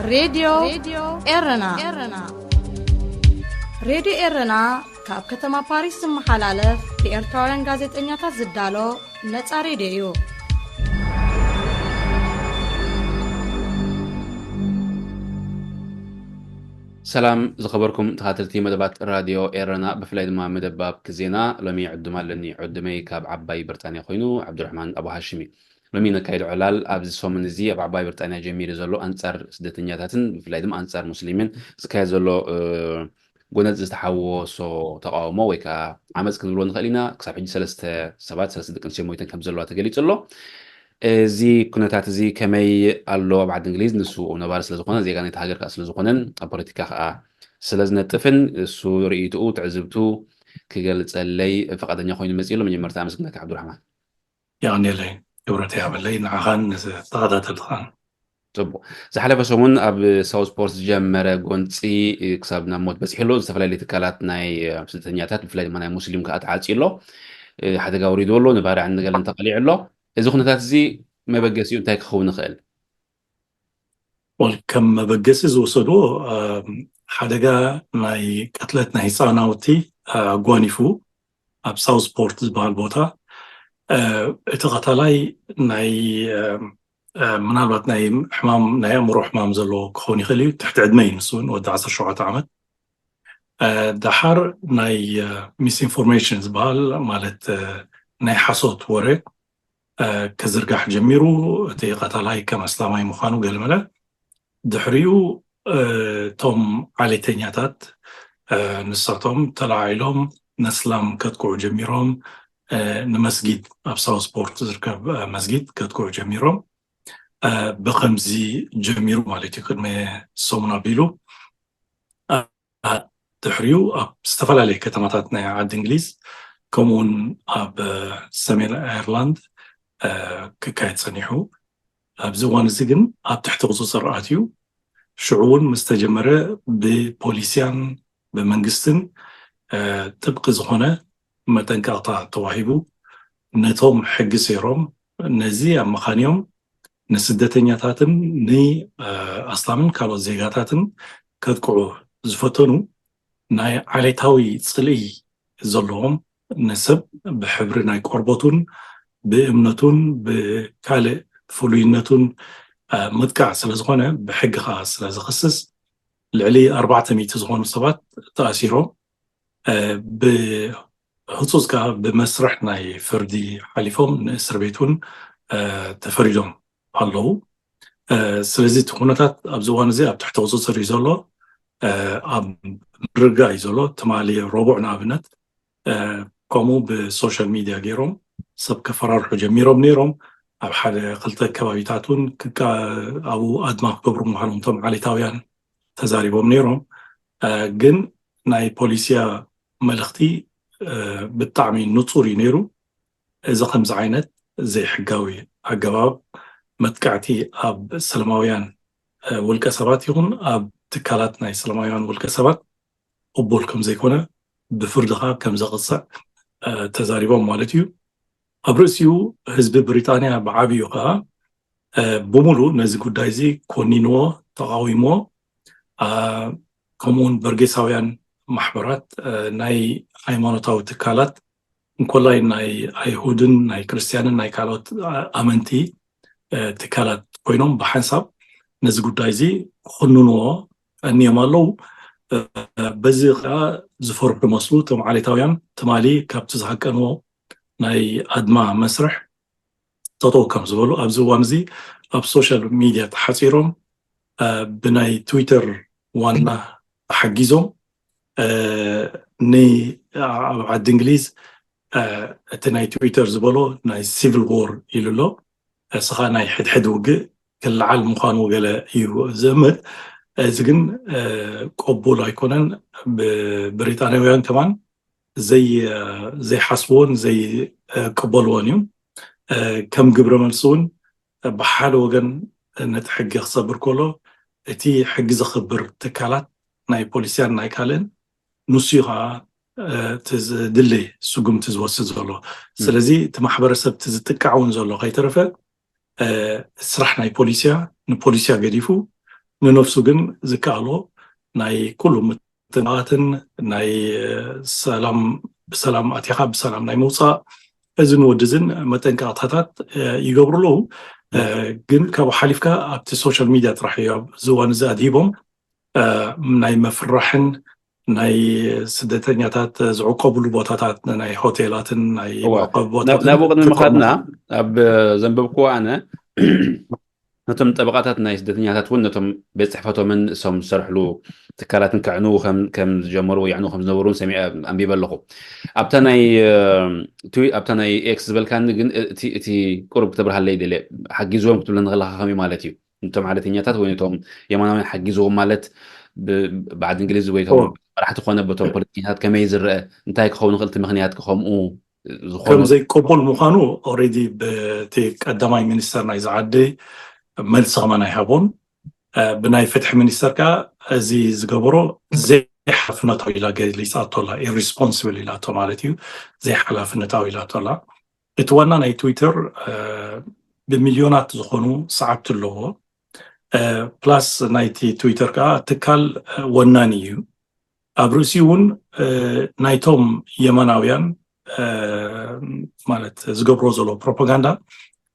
ሬድዮ ኤረና። ሬድዮ ኤረና ካብ ከተማ ፓሪስ ዝመሓላለፍ ብኤርትራውያን ጋዜጠኛታት ዝዳሎ ነጻ ሬድዮ እዩ። ሰላም ዝኸበርኩም ተኻተልቲ መደባት ራድዮ ኤረና፣ ብፍላይ ድማ መደብ ኣብኪ ዜና። ሎሚ ዕዱም ኣለኒ። ዕዱመይ ካብ ዓባይ ብሪጣንያ ኮይኑ፣ ዓብዱራሕማን ኣቡ ሃሽም እዩ። ሎሚ ነካይዶ ዕላል ኣብዚ ሰሙን እዚ ኣብ ዓባይ ብሪጣንያ ጀሚሩ ዘሎ ኣንጻር ስደተኛታትን ብፍላይ ድማ ኣንጻር ሙስሊምን ዝካየድ ዘሎ ጎነጽ ዝተሓወሶ ተቃውሞ ወይ ከዓ ዓመጽ ክንብሎ ንኽእል ኢና። ክሳብ ሕጂ ሰለስተ ሰባት፣ ሰለስተ ደቂ ኣንስትዮ ሞይተን ከም ዘለዋ ተገሊጹ ኣሎ። እዚ ኩነታት እዚ ከመይ ኣሎ ኣብ ዓዲ እንግሊዝ? ንሱ ነባሪ ስለ ዝኾነ፣ ዜጋ ናይቲ ሃገር ከዓ ስለ ዝኾነን ኣብ ፖለቲካ ከዓ ስለ ዝነጥፍን፣ እሱ ርእይትኡ፣ ትዕዝብቱ ክገልጸለይ ፍቓደኛ ኮይኑ መጺኡ ኣሎ። መጀመርታ ኣመስግነካ ዓብዱራሕማን። የቐንየለይ፣ ክብረት ይሃበለይ ንዓኻን ንተኸታተልትኻን። ጽቡቕ። ዝሓለፈ ሰሙን ኣብ ሳውስፖርት ዝጀመረ ጎንፂ ክሳብ ናብ ሞት በፂሑ ኣሎ። ዝተፈላለዩ ትካላት ናይ ስደተኛታት ብፍላይ ድማ ናይ ሙስሊም ከዓ ተዓፅዩ ኣሎ። ሓደጋ ወሪዱ ኣሎ። ንባርዕን ንገለን ተቐሊዑ ኣሎ። እዚ ኩነታት እዚ መበገሲኡ እንታይ ክኸውን ይኽእል? ወል ከም መበገሲ ዝወሰድዎ ሓደጋ ናይ ቅትለት ናይ ህፃናውቲ ኣጓኒፉ ኣብ ሳውስፖርት ዝበሃል ቦታ እቲ ቀታላይ ናይ ምናልባት ናይ ሕማም ናይ ኣእምሮ ሕማም ዘለዎ ክኸውን ይኽእል እዩ። ትሕቲ ዕድመ እዩ ንሱ እውን ወዲ ዓሰርተ ሸውዓተ ዓመት። ደሓር ናይ ሚስኢንፎርሜሽን ዝበሃል ማለት ናይ ሓሶት ወረ ክዝርጋሕ ጀሚሩ። እቲ ቀታላይ ከም ኣስላማይ ምዃኑ ገለመለ። ድሕሪኡ እቶም ዓሌተኛታት ንሳቶም ተለዓዒሎም ነስላም ከጥቅዑ ጀሚሮም። ንመስጊድ ኣብ ሳውስፖርት ዝርከብ መስጊድ ከጥቅዑ ጀሚሮም። ብኸምዚ ጀሚሩ ማለት እዩ። ቅድሚ ሰሙን ኣቢሉ ድሕሪኡ ኣብ ዝተፈላለየ ከተማታት ናይ ዓዲ እንግሊዝ ከምኡውን ኣብ ሰሜን ኣየርላንድ ክካየድ ጸኒሑ። ኣብዚ እዋን እዚ ግን ኣብ ትሕቲ ቁፅፅር ኣትዩ። ሽዑ እውን ምስ ተጀመረ ብፖሊስያን ብመንግስትን ጥብቂ ዝኾነ መጠንቀቕታ ተዋሂቡ። ነቶም ሕጊ ሰይሮም ነዚ ኣብ መኻንዮም ንስደተኛታትን ንኣስላምን ካልኦት ዜጋታትን ከጥቅዑ ዝፈተኑ ናይ ዓሌታዊ ፅልኢ ዘለዎም ንሰብ ብሕብሪ ናይ ቆርበቱን ብእምነቱን ብካልእ ፍሉይነቱን ምጥቃዕ ስለዝኾነ ብሕጊ ከዓ ስለዝኽስስ ልዕሊ ኣርባዕተ ሚእቲ ዝኾኑ ሰባት ተኣሲሮም ብህፁፅ ከዓ ብመስርሕ ናይ ፍርዲ ሓሊፎም ንእስር ቤት እውን ተፈሪዶም ኣለዉ። ስለዚ እቲ ኩነታት ኣብዚ እዋን እዚ ኣብ ትሕቲ ቁፅፅር እዩ ዘሎ። ኣብ ምርጋ እዩ ዘሎ። ትማሊ ረቡዕ ንኣብነት ከምኡ ብሶሻል ሚድያ ገይሮም ሰብ ከፈራርሑ ጀሚሮም ነይሮም። ኣብ ሓደ ክልተ ከባቢታት እውን ኣብኡ ኣድማ ክገብሩ ምዃኖም እቶም ዓሌታውያን ተዛሪቦም ነይሮም። ግን ናይ ፖሊስያ መልእኽቲ ብጣዕሚ ንፁር እዩ ነይሩ። እዚ ከምዚ ዓይነት ዘይሕጋዊ ኣገባብ መጥቃዕቲ ኣብ ሰላማውያን ውልቀ ሰባት ይኹን ኣብ ትካላት ናይ ሰላማውያን ውልቀ ሰባት ቅቡል ከም ዘይኮነ ብፍርዲ ከዓ ከም ዘቕፅዕ ተዛሪቦም ማለት እዩ። ኣብ ርእሲኡ ህዝቢ ብሪጣንያ ብዓብዩ ከዓ ብሙሉእ ነዚ ጉዳይ እዚ ኮኒንዎ፣ ተቃዊምዎ። ከምኡውን በርጌሳውያን ማሕበራት፣ ናይ ሃይማኖታዊ ትካላት እንኮላይ ናይ ኣይሁድን ናይ ክርስትያንን ናይ ካልኦት ኣመንቲ ትካላት ኮይኖም ብሓንሳብ ነዚ ጉዳይ እዚ ክኹንንዎ ቀንዮም ኣለዉ። በዚ ከዓ ዝፈርሑ መስሉ እቶም ዓሌታውያን ትማሊ ካብቲ ዝሃቀንዎ ናይ ኣድማ መስርሕ ጠጠው ከም ዝበሉ ኣብዚ እዋን እዚ ኣብ ሶሻል ሚድያ ተሓፂሮም ብናይ ትዊተር ዋና ተሓጊዞም ን ኣብ ዓዲ እንግሊዝ እቲ ናይ ትዊተር ዝበሎ ናይ ሲቪል ዎር ኢሉ ኣሎ። እስኻ ናይ ሕድሕድ ውግእ ክለዓል ምዃኑ ገለ እዩ ዘምር። እዚ ግን ቅቡል ኣይኮነን። ብብሪጣንያውያን ከማን ዘይሓስብዎን ዘይቅበልዎን እዩ። ከም ግብረ መልሲ እውን ብሓደ ወገን ነቲ ሕጊ ክሰብር ከሎ እቲ ሕጊ ዘኽብር ትካላት ናይ ፖሊስያን ናይ ካልእን ንሱ እዩ ከዓ እቲ ዝድለ ስጉምቲ ዝወስድ ዘሎ። ስለዚ እቲ ማሕበረሰብ እቲ ዝጥቃዕ እውን ዘሎ ከይተረፈ ስራሕ ናይ ፖሊስያ ንፖሊስያ ገዲፉ ንነፍሱ ግን ዝከኣሎ ናይ ኩሉ ምትንባትን ናይ ሰላም ብሰላም ኣቲኻ ብሰላም ናይ ምውፃእ እዝን ወድዝን መጠንቀቕታታት ይገብሩ ኣለዉ። ግን ካብኡ ሓሊፍካ ኣብቲ ሶሻል ሚድያ ጥራሕ እዩ ኣብዚ እዋን እዚ ኣድሂቦም ናይ ምፍርራሕን ናይ ስደተኛታት ዝዕቆብሉ ቦታታት ናይ ሆቴላትን ናይ መዕቆቢ ቦታትን ናብኡ ቅድሚ ምኻድና ኣብ ዘንበብክዎ ኣነ ነቶም ጠበቓታት ናይ ስደተኛታት እውን ነቶም ቤት ፅሕፈቶምን እሶም ዝሰርሕሉ ትካላትን ከዕንዉ ከም ዝጀመሩ ወይ የዕንዉ ከም ዝነበሩ ሰሚዐ ኣንቢበ ኣለኹ። ኣብታ ናይ ኣብታ ናይ ኤክስ ዝበልካኒ ግን እቲ ቁሩብ ክተብርሃለይ ደለ ሓጊዝዎም ክትብለኒ ከለካ ከመይ ማለት እዩ? ነቶም ዓደተኛታት ወይ ነቶም የማናውያን ሓጊዝዎም ማለት ብዓዲ እንግሊዝ ወይ ቶም መራሕቲ ኮነ በቶም ፖለቲከኛታት ከመይ ዝረአ እንታይ ክኸውን ይኽእል እቲ ምክንያት ክኸምኡ ዝኾኑ ከም ዘይቀበል ምዃኑ ኦሬዲ በቲ ቀዳማይ ሚኒስተር ናይ ዝዓዲ መልሲ ከማን ኣይሃቦን። ብናይ ፍትሒ ሚኒስተር ከዓ እዚ ዝገበሮ ዘይሓፍነታዊ ኢላ ገሊፃቶ ኣላ። ኢሪስፖንስብል ኢላቶ ማለት እዩ። ዘይሓላፍነታዊ ኢላቶ ኣላ። እቲ ዋና ናይ ትዊተር ብሚልዮናት ዝኾኑ ሰዓብቲ ኣለዎ። ፕላስ ናይቲ ትዊተር ከዓ ትካል ወናኒ እዩ። ኣብ ርእሲ እውን ናይቶም የማናውያን ማለት ዝገብሮ ዘሎ ፕሮፓጋንዳ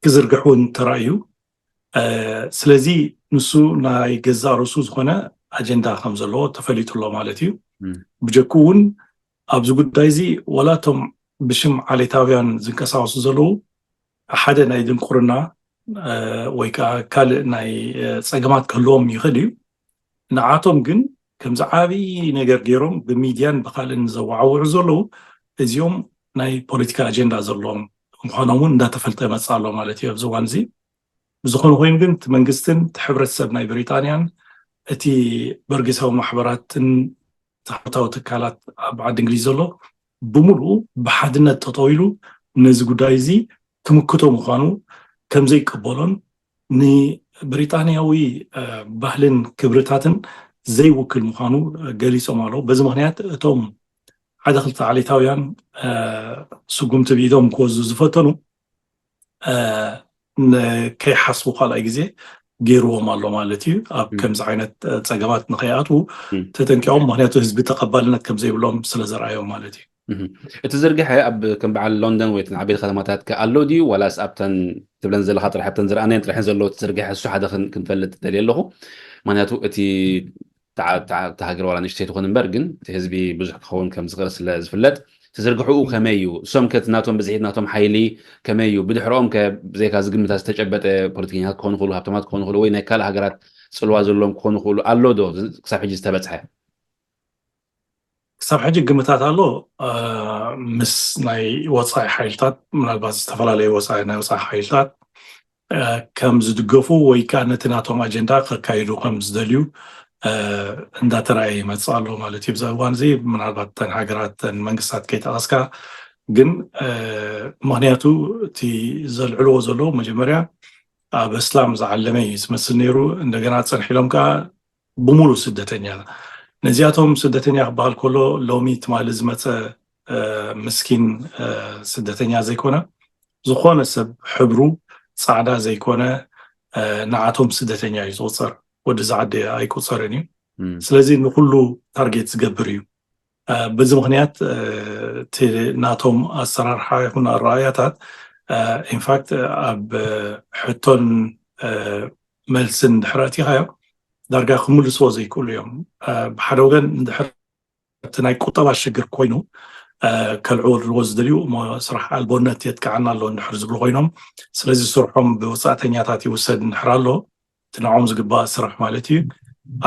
ክዝርግሕ እውን ተራእዩ። ስለዚ ንሱ ናይ ገዛእ ርእሱ ዝኾነ ኣጀንዳ ከም ዘለዎ ተፈሊጡ ኣሎ ማለት እዩ። ብጀኩ እውን ኣብዚ ጉዳይ እዚ ዋላ እቶም ብሽም ዓሌታውያን ዝንቀሳቀሱ ዘለዉ ሓደ ናይ ድንቁርና ወይ ከዓ ካልእ ናይ ፀገማት ክህልዎም ይኽእል እዩ። ንዓቶም ግን ከምዚ ዓብዪ ነገር ገይሮም ብሚድያን ብካልእን ዘወዓውዑ ዘለዉ እዚኦም ናይ ፖለቲካ ኣጀንዳ ዘለዎም ምዃኖም እውን እንዳተፈልጠ መፅእ ኣሎ ማለት እዩ ኣብዚ እዋን እዚ። ብዝኾነ ኮይኑ ግን እቲ መንግስትን እቲ ሕብረተሰብ ናይ ብሪጣንያን እቲ በርጌሳዊ ማሕበራትን ሃይማኖታዊ ትካላት ኣብ ዓዲ እንግሊዝ ዘሎ ብምሉኡ ብሓድነት ጠጠው ኢሉ ነዚ ጉዳይ እዚ ክምክቶ ምዃኑ ከም ዘይቀበሎን ንብሪጣንያዊ ባህልን ክብርታትን ዘይውክል ምዃኑ ገሊፆም ኣለዉ። በዚ ምክንያት እቶም ሓደ ክልተ ዓሌታውያን ስጉምቲ ብኢዶም ክወስዱ ዝፈተኑ ከይሓስቡ ካልኣይ ግዜ ገይርዎም ኣሎ ማለት እዩ። ኣብ ከምዚ ዓይነት ፀገማት ንከይኣትዉ ተጠንቂቆም፣ ምክንያቱ ህዝቢ ተቀባልነት ከም ዘይብሎም ስለ ዘርኣዮም ማለት እዩ። እቲ ዝርግሐ ኣብ ከም በዓል ሎንደን ወይ ዓበይቲ ከተማታት ኣሎ ድዩ ዋላስ ኣብተን ትብለን ዘለካ ጥራሕ ኣብተን ዝረኣናየን ጥራሕን ዘለዎ ዝርግሐ እሱ ሓደ ክንፈልጥ ደልየ ኣለኹ። ምክንያቱ እቲ እታ ሃገር ዋላ ንእሽተይ ትኾን እምበር ግን እቲ ህዝቢ ብዙሕ ክኸውን ከም ዝኽእል ስለ ዝፍለጥ ትዝርግሕኡ ከመይ እዩ? እሶም ከ ናቶም ብዝሒት ናቶም ሓይሊ ከመይ እዩ? ብድሕርኦም ከ ብዘይካ ዝግምታት ዝተጨበጠ ፖለቲከኛታት ክኾኑ ክእሉ ሃብታማት ክኾኑ ክእሉ ወይ ናይ ካልእ ሃገራት ጽልዋ ዘለዎም ክኾኑ ክእሉ ኣሎ ዶ ክሳብ ሕጂ ዝተበጽሐ? ክሳብ ሕጂ ግምታት ኣሎ ምስ ናይ ወፃኢ ሓይልታት ምናልባት ዝተፈላለዩ ወፃኢ ናይ ወፃኢ ሓይልታት ከም ዝድገፉ ወይ ከዓ ነቲ ናቶም ኣጀንዳ ከካይዱ ከም ዝደልዩ እንዳተረኣየ ይመፅእ ኣሎ ማለት እዩ። ብዛ እዋን እዚ ምናልባት ተን ሃገራት ተን መንግስታት ከይጠቐስካ ግን ምክንያቱ እቲ ዘልዕልዎ ዘለዉ መጀመርያ ኣብ እስላም ዝዓለመ እዩ ዝመስል ነይሩ። እንደገና ፀንሒሎም ከዓ ብሙሉ ስደተኛ ነዚኣቶም ስደተኛ ክበሃል ከሎ ሎሚ ትማሊ ዝመፀ ምስኪን ስደተኛ ዘይኮነ ዝኾነ ሰብ ሕብሩ ፃዕዳ ዘይኮነ ንዓቶም ስደተኛ እዩ ዝቁፀር። ወዲ ዝዓዲ ኣይቁፀርን እዩ። ስለዚ ንኩሉ ታርጌት ዝገብር እዩ። በዚ ምክንያት እቲ ናቶም ኣሰራርሓ ይኹን ኣረኣያታት ኢንፋክት ኣብ ሕቶን መልስን ድሕሪ ኣቲኻዮ ዳርጋ ክምልስዎ ዘይክእሉ እዮም። ብሓደ ወገን እንድሕር እቲ ናይ ቁጠባ ሽግር ኮይኑ ከልዕወልዎ ዝደልዩ እሞ ስራሕ ኣልቦነት የጥቅዓና ኣሎ እንድሕር ዝብሉ ኮይኖም፣ ስለዚ ስርሖም ብወፃእተኛታት ይውሰድ እንድሕር ኣሎ እቲ ንዖም ዝግባእ ስራሕ ማለት እዩ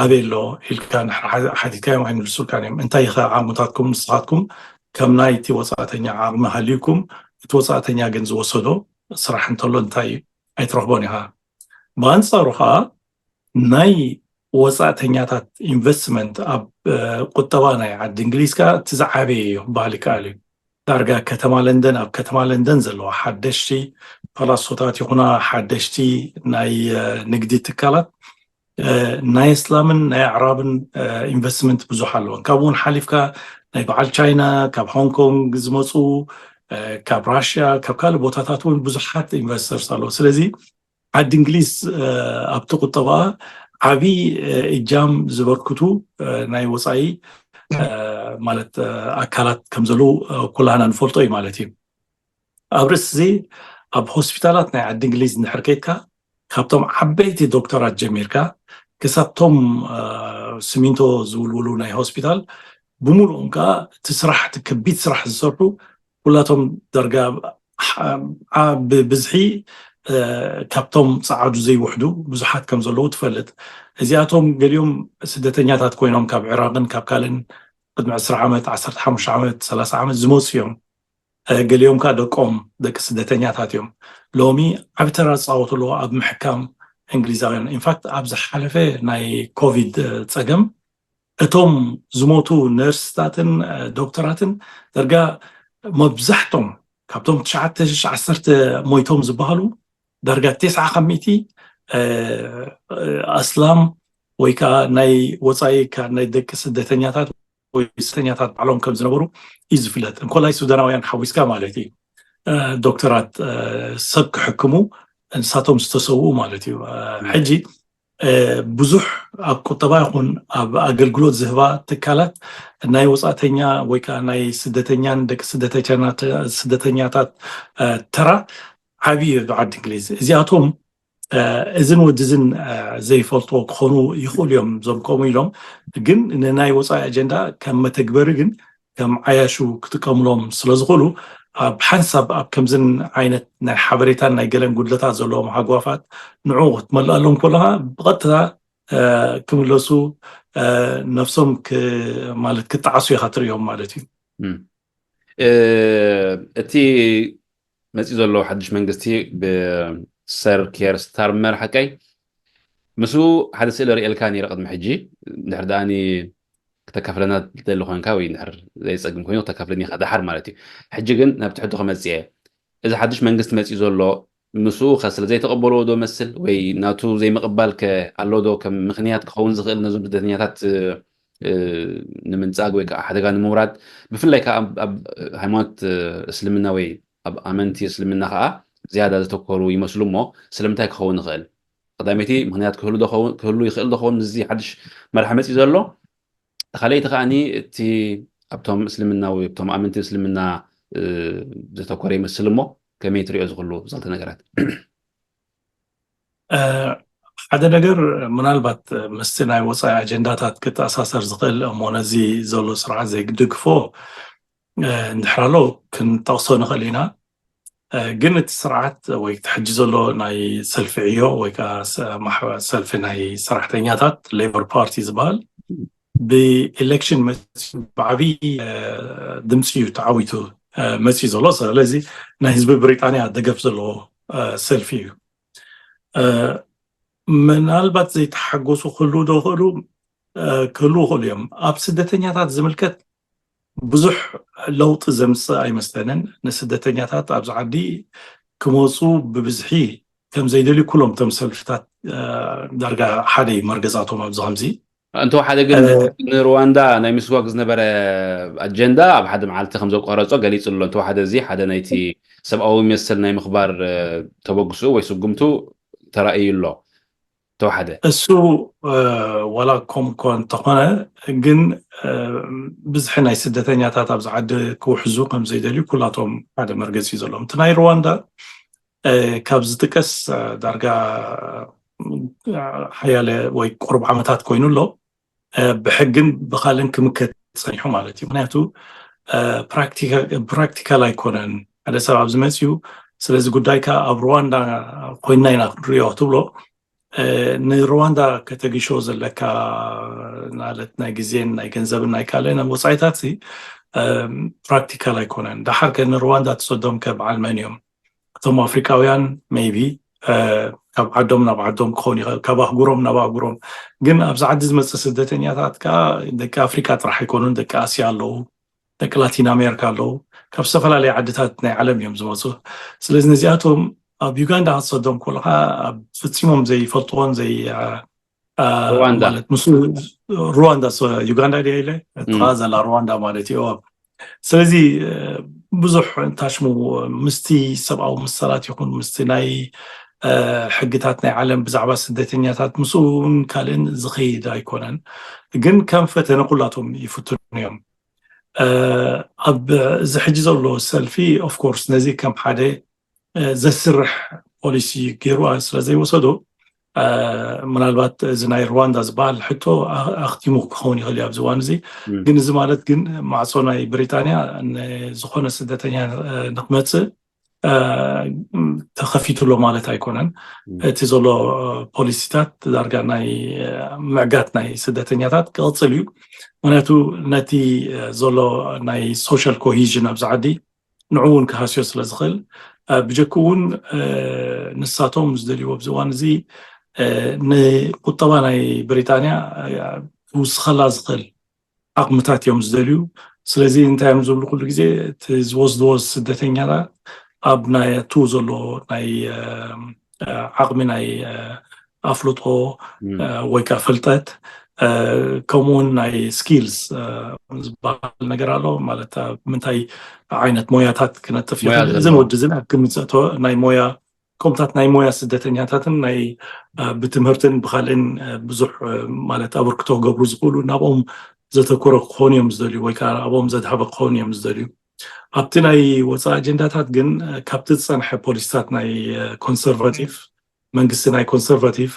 ኣበይ ኣሎ ኢልካ እንድሕር ሓቲትካዮም ኣይምልሱልካን እዮም። እንታይ ኢኸ ዓቕምታትኩም ንስኻትኩም ከም ናይቲ ወፃእተኛ ዓቕሚ ሃልዩኩም እቲ ወፃእተኛ ግን ዝወሰዶ ስራሕ እንተሎ እንታይ እዩ ኣይትረኽቦን ኢኻ። ብኣንፃሩ ከዓ ናይ ወፃእተኛታት ኢንቨስትመንት ኣብ ቁጠባ ናይ ዓዲ እንግሊዝ ከዓ እቲ ዝዓበየ እዩ ክበሃል ይከኣል እዩ። ዳርጋ ከተማ ለንደን ኣብ ከተማ ለንደን ዘለዋ ሓደሽቲ ፓላሶታት ይኹና ሓደሽቲ ናይ ንግዲ ትካላት ናይ እስላምን ናይ ኣዕራብን ኢንቨስትመንት ብዙሕ ኣለወን። ካብኡ እውን ሓሊፍካ ናይ በዓል ቻይና ካብ ሆንግ ኮንግ ዝመፁ ካብ ራሽያ ካብ ካልእ ቦታታት እውን ብዙሓት ኢንቨስተርስ ኣለዉ። ስለዚ ዓዲ እንግሊዝ ኣብቲ ቁጠባ ዓብዪ እጃም ዝበርክቱ ናይ ወፃኢ ማለት ኣካላት ከም ዘለዉ ኩላህና ንፈልጦ እዩ ማለት እዩ። ኣብ ርእሲ እዚ ኣብ ሆስፒታላት ናይ ዓዲ እንግሊዝ እንድሕር ከይድካ ካብቶም ዓበይቲ ዶክተራት ጀሚርካ ክሳብቶም ስሚንቶ ዝውልውሉ ናይ ሆስፒታል ብምሉኦም ከዓ እቲ ስራሕ እቲ ከቢድ ስራሕ ዝሰርሑ ኩላቶም ዳርጋ ብብዝሒ ካብቶም ፀዓዱ ዘይውሕዱ ብዙሓት ከም ዘለዉ ትፈልጥ። እዚኣቶም ገሊኦም ስደተኛታት ኮይኖም ካብ ዕራቅን ካብ ካልእን ቅድሚ ዕስራ ዓመት፣ ዓሰርተ ሓሙሽተ ዓመት፣ ሰላሳ ዓመት ዝመፁ እዮም። ገሊኦም ከዓ ደቆም ደቂ ስደተኛታት እዮም። ሎሚ ዓብ ተራ ዝፃወቱ ኣለዎ ኣብ ምሕካም እንግሊዛውያን። ኢንፋክት ኣብ ዝሓለፈ ናይ ኮቪድ ፀገም እቶም ዝሞቱ ነርስታትን ዶክተራትን ዳርጋ መብዛሕቶም ካብቶም ትሽዓተ ሽሽ ዓሰርተ ሞይቶም ዝበሃሉ ዳርጋ ተስዓ ካብ ሚእቲ ኣስላም ወይ ከዓ ናይ ወፃኢ ናይ ደቂ ስደተኛታት ወይ ስደተኛታት ባዕሎም ከም ዝነበሩ እዩ ዝፍለጥ። እንኮላይ ሱዳናውያን ሓዊስካ ማለት እዩ። ዶክተራት ሰብ ክሕክሙ ንሳቶም ዝተሰውኡ ማለት እዩ። ሕጂ ብዙሕ ኣብ ቁጠባ ይኹን ኣብ ኣገልግሎት ዝህባ ትካላት ናይ ወፃእተኛ ወይ ከዓ ናይ ስደተኛን ደቂ ስደተኛታት ተራ ዓብዪ እዩ ኣብ ዓዲ እንግሊዝ። እዚኣቶም እዝን ወድዝን ዘይፈልጥዎ ክኾኑ ይኽእሉ እዮም። እዞም ከምኡ ኢሎም ግን ንናይ ወፃኢ ኣጀንዳ ከም መተግበሪ ግን ከም ዓያሹ ክጥቀምሎም ስለዝኽእሉ ኣብ ሓንሳብ ኣብ ከምዝን ዓይነት ናይ ሓበሬታን ናይ ገለን ጉድለታት ዘለዎም ሃጓፋት ንዑ ክትመልኣሎም ከለካ ብቐጥታ ክምለሱ ነፍሶም ማለት ክጣዓሱ ኢኻ ትሪኦም ማለት እዩ። እቲ መፂኡ ዘሎ ሓድሽ መንግስቲ ብሰር ኬር ስታርመር ሓቀይ ምስኡ ሓደ ስእሊ ርእየልካ ነይረ ቅድሚ ሕጂ። እንድሕር ደኣ ክተካፍለና ትደሊ ኮንካ ወይ እንድሕር ዘይፀግም ኮይኑ ክተካፍለኒ ኢኻ ደሓር ማለት እዩ። ሕጂ ግን ናብ ትሕቶ ክመፅእ እየ። እዚ ሓድሽ መንግስቲ መፂኡ ዘሎ ምስኡ ከ ስለ ዘይተቐበልዎ ዶ መስል ወይ ናቱ ዘይምቕባል ከ ኣሎ ዶ ከም ምኽንያት ክኸውን ዝኽእል ነዞም ስደተኛታት ንምንጻግ ወይ ከዓ ሓደጋ ንምውራድ ብፍላይ ከዓ ኣብ ሃይማኖት እስልምና ወይ ኣብ ኣመንቲ እስልምና ከዓ ዝያዳ ዘተኮሩ ይመስሉ እሞ ስለምንታይ ክኸውን ይኽእል? ቀዳመይቲ ምኽንያት ክህሉ ይኽእል ዶ ኸውን ምስዚ ሓድሽ መርሓ መፂኡ ዘሎ? ካልኣይቲ ከዓኒ እቲ ኣብቶም እስልምና ወይ ኣብቶም ኣመንቲ እስልምና ዘተኮረ ይመስል እሞ ከመይ ትሪኦ ዝኽሉ ዝኽልተ ነገራት? ሓደ ነገር ምናልባት ምስቲ ናይ ወፃኢ ኣጀንዳታት ክተኣሳሰር ዝኽእል እሞ ነዚ ዘሎ ስርዓት ዘይድግፎ እንድሕር ኣሎ ክንጠቕሶ ንኽእል ኢና። ግን እቲ ስርዓት ወይ እቲ ሕጂ ዘሎ ናይ ሰልፊ ዕዮ ወይ ከዓ ሰልፊ ናይ ሰራሕተኛታት ሌበር ፓርቲ ዝበሃል ብኤሌክሽን መፂኡ ብዓብዪ ድምፂ እዩ ተዓዊቱ መፂኡ ዘሎ። ስለዚ ናይ ህዝቢ ብሪጣንያ ደገፍ ዘለዎ ሰልፊ እዩ። ምናልባት ዘይተሓጎሱ ክህልዉ ዶ ክእሉ ክህልዉ ክእሉ እዮም። ኣብ ስደተኛታት ዝምልከት ብዙሕ ለውጢ ዘምፅእ ኣይመስለንን። ንስደተኛታት ኣብዚ ዓዲ ክመፁ ብብዝሒ ከም ዘይደልዩ ኩሎም እቶም ሰልፍታት ዳርጋ ሓደ እዩ መርገፃቶም ኣብዚ ከምዚ እንተወሓደ ግን ንሩዋንዳ ናይ ምስጓግ ዝነበረ ኣጀንዳ ኣብ ሓደ መዓልቲ ከም ዘቋረጾ ገሊጹ ኣሎ። እንተወሓደ እዚ ሓደ ናይቲ ሰብኣዊ መሰል ናይ ምኽባር ተበግስኡ ወይ ስጉምቱ ተራእዩ ኣሎ። እንተወሓደ እሱ ዋላ ከም እኮ እንተኾነ ግን ብዝሒ ናይ ስደተኛታት ኣብዚ ዓዲ ክውሕዙ ከም ዘይደልዩ ኩላቶም ሓደ መርገጺ እዩ ዘለዎም። እቲ ናይ ሩዋንዳ ካብ ዝጥቀስ ዳርጋ ሓያለ ወይ ቁሩብ ዓመታት ኮይኑ ኣሎ። ብሕግን ብኻልን ክምከት ጸኒሑ ማለት እዩ። ምክንያቱ ፕራክቲካል ኣይኮነን። ሓደ ሰብ ኣብዚ መፅዩ ስለዚ ጉዳይካ ኣብ ሩዋንዳ ኮይንና ኢና ክንሪኦ ክትብሎ ንሩዋንዳ ከተጊሾ ዘለካ ማለት ናይ ግዜን ናይ ገንዘብን ናይ ካልእን ወፃኢታት ፕራክቲካል ኣይኮነን። ዳሓር ከ ንሩዋንዳ ትሰዶም ከ በዓል መን እዮም? እቶም ኣፍሪቃውያን maybe ካብ ዓዶም ናብ ዓዶም ክኾን ይኽእል፣ ካብ ኣህጉሮም ናብ ኣህጉሮም። ግን ኣብዚ ዓዲ ዝመፅእ ስደተኛታት ከዓ ደቂ ኣፍሪቃ ጥራሕ ኣይኮኑን፣ ደቂ ኣስያ ኣለዉ፣ ደቂ ላቲን ኣሜሪካ ኣለዉ፣ ካብ ዝተፈላለዩ ዓድታት ናይ ዓለም እዮም ዝመፁ። ስለዚ ነዚኣቶም ኣብ ዩጋንዳ ክትሰዶም ከለካ ኣብ ፈፂሞም ዘይፈልጥዎን ዘይ ሩዋንዳ ማለት ምስ ሩዋንዳ ዩጋንዳ ድያ ኢለ እታ ዘላ ሩዋንዳ ማለት እዩ። ስለዚ ብዙሕ ታሽሙ ምስቲ ሰብኣዊ መሰላት ይኹን ምስቲ ናይ ሕግታት ናይ ዓለም ብዛዕባ ስደተኛታት ምስኡን ካልእን ዝኸይድ ኣይኮነን። ግን ከም ፈተነ ኩላቶም ይፍትኑ እዮም። ኣብ እዚ ሕጂ ዘሎ ሰልፊ ኦፍኮርስ ነዚ ከም ሓደ ዘስርሕ ፖሊሲ ገይሩ ስለዘይወሰዶ፣ ምናልባት እዚ ናይ ሩዋንዳ ዝበሃል ሕቶ ኣኽቲሙ ክኸውን ይኽእል እዩ ኣብዚ እዋን እዚ። ግን እዚ ማለት ግን ማዕፆ ናይ ብሪጣንያ ንዝኾነ ስደተኛ ንክመፅእ ተኸፊቱ ኣሎ ማለት ኣይኮነን። እቲ ዘሎ ፖሊሲታት ዳርጋ ናይ ምዕጋት ናይ ስደተኛታት ክቕፅል እዩ። ምክንያቱ ነቲ ዘሎ ናይ ሶሻል ኮሂዥን ኣብዚ ዓዲ ንዕኡ እውን ክሃስዮ ስለ ዝኽእል፣ ብጀክኡ እውን ንሳቶም ዝደልይዎ ኣብዚ እዋን እዚ ንቁጠባ ናይ ብሪጣንያ ክውስኸላ ዝኽእል ዓቕምታት እዮም ዝደልዩ። ስለዚ እንታይ እዮም ዝብሉ ኩሉ ግዜ እቲ ዝወስድዎ ስደተኛታት ኣብ ናይ ኣቱ ዘሎ ናይ ዓቕሚ ናይ ኣፍልጦ ወይ ከዓ ፍልጠት ከምኡውን ናይ ስኪልስ ዝበሃል ነገር ኣሎ። ማለት ምንታይ ዓይነት ሞያታት ክነጥፍ ይኽእል እዝን ወዲ ዝን ኣብ ግምፀቶ ናይ ሞያ ከምታት ናይ ሞያ ስደተኛታትን ናይ ብትምህርትን ብካልእን ብዙሕ ማለት ኣበርክቶ ክገብሩ ዝኽእሉ ናብኦም ዘተኮረ ክኾኑ እዮም ዝደልዩ ወይ ከዓ ኣብኦም ዘድሃበ ክኾኑ እዮም ዝደልዩ። ኣብቲ ናይ ወፃኢ ኣጀንዳታት ግን ካብቲ ዝፀንሐ ፖሊሲታት ናይ ኮንሰርቫቲቭ መንግስቲ ናይ ኮንሰርቫቲቭ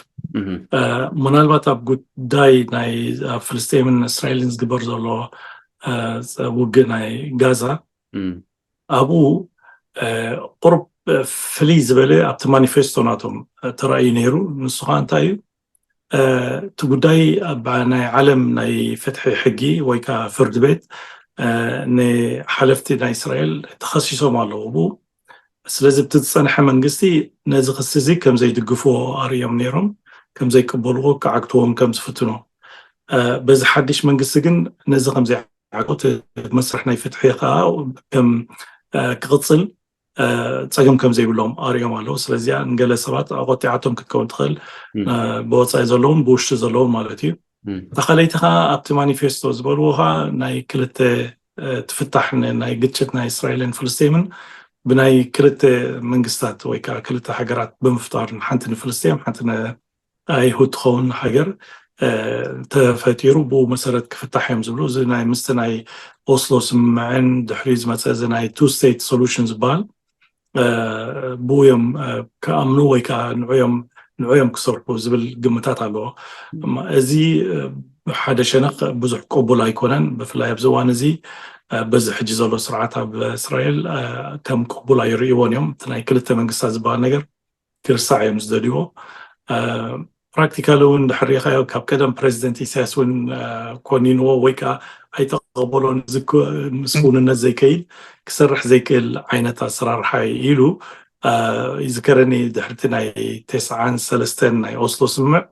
ምናልባት ኣብ ጉዳይ ናይ ኣብ ፍልስጤምን እስራኤልን ዝግበር ዘሎ ውግእ ናይ ጋዛ ኣብኡ ቁርብ ፍልይ ዝበለ ኣብቲ ማኒፌስቶ ናቶም ተራእዩ ነይሩ። ንሱ ከዓ እንታይ እዩ እቲ ጉዳይ ናይ ዓለም ናይ ፍትሒ ሕጊ ወይ ከዓ ፍርዲ ቤት ንሓለፍቲ ናይ እስራኤል ተኸሲሶም ኣለዉ ብኡ። ስለዚ እቲ ዝፀንሐ መንግስቲ ነዚ ክሲ እዚ ከም ዘይድግፍዎ ኣርእዮም ነይሮም፣ ከም ዘይቅበልዎ ክዓግትዎም ከም ዝፍትኑ። በዚ ሓድሽ መንግስቲ ግን ነዚ ከም ዘይዓግትዎ እቲ መስርሕ ናይ ፍትሒ ከዓ ከም ክቕፅል ፀገም ከም ዘይብሎም ኣርእዮም ኣለዉ። ስለዚኣ ንገለ ሰባት ኣቆጢዓቶም ክትከውን ትኽእል፣ ብወፃኢ ዘለውን ብውሽጢ ዘለውን ማለት እዩ። እታ ካልኣይቲ ከዓ ኣብቲ ማኒፌስቶ ዝበልዎ ከዓ ናይ ክልተ ትፍታሕ ናይ ግጭት ናይ እስራኤልን ፍልስጤምን ብናይ ክልተ መንግስታት ወይ ከዓ ክልተ ሃገራት ብምፍጣር ሓንቲ ንፍልስጤም ሓንቲ ኣይሁድ ትኸውን ሃገር ተፈጢሩ ብኡ መሰረት ክፍታሕ እዮም ዝብሉ። እዚ ናይ ምስቲ ናይ ኦስሎ ስምምዕን ድሕሪ ዝመፀ እዚ ናይ ቱ ስቴት ሶሉሽን ዝበሃል ብኡ እዮም ክኣምኑ ወይ ከዓ ንዑዮም ንዑዮም ክሰርሑ ዝብል ግምታት ኣለዎ። እዚ ሓደ ሸነኽ ብዙሕ ቅቡል ኣይኮነን። ብፍላይ ኣብዚ እዋን እዚ በዚ ሕጂ ዘሎ ስርዓት ኣብ እስራኤል ከም ቅቡል ኣይርእይዎን እዮም። እቲ ናይ ክልተ መንግስታት ዝበሃል ነገር ክርሳዕ እዮም ዝደልይዎ። ፕራክቲካሊ እውን ድሕሪኻዮ ካብ ቀደም ፕሬዚደንት ኢሳያስ እውን ኮኒንዎ ወይ ከዓ ኣይተቐበሎን። ምስ ክውንነት ዘይከይድ ክሰርሕ ዘይክእል ዓይነት ኣሰራርሓ ኢሉ ይዝከረኒ። ድሕርቲ ናይ ተስዓን ሰለስተን ናይ ኦስሎ ስምምዕ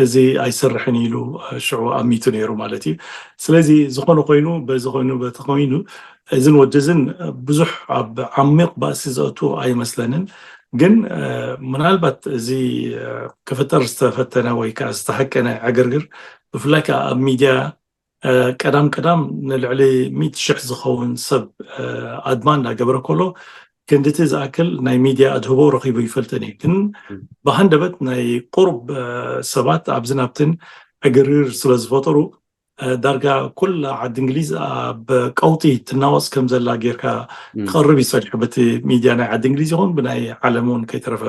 እዚ ኣይሰርሕን ኢሉ ሽዑ ኣሚቱ ነይሩ ማለት እዩ። ስለዚ ዝኾነ ኮይኑ በዚ ኮይኑ በቲ ኮይኑ እዝን ወዲ እዝን ብዙሕ ኣብ ዓሚቕ ባእሲ ዘእቱ ኣይመስለንን። ግን ምናልባት እዚ ክፍጠር ዝተፈተነ ወይ ከዓ ዝተሃቀነ ዕግርግር ብፍላይ ከዓ ኣብ ሚድያ ቀዳም ቀዳም ንልዕሊ ሚእቲ ሽሕ ዝኸውን ሰብ ኣድማ እንዳገበረ ከሎ ክንድቲ ዝኣክል ናይ ሚድያ ኣድህቦ ረኺቡ ይፈልጥን እዩ። ግን ብሃንደበት ናይ ቁሩብ ሰባት ኣብዝን ኣብትን ዕግርግር ስለ ዝፈጠሩ ዳርጋ ኩላ ዓዲ እንግሊዝ ኣብ ቀውጢ ትናወፅ ከም ዘላ ጌርካ ክቐርብ ይፀኒሑ በቲ ሚድያ ናይ ዓዲ እንግሊዝ ይኹን ብናይ ዓለም እውን ከይተረፈ።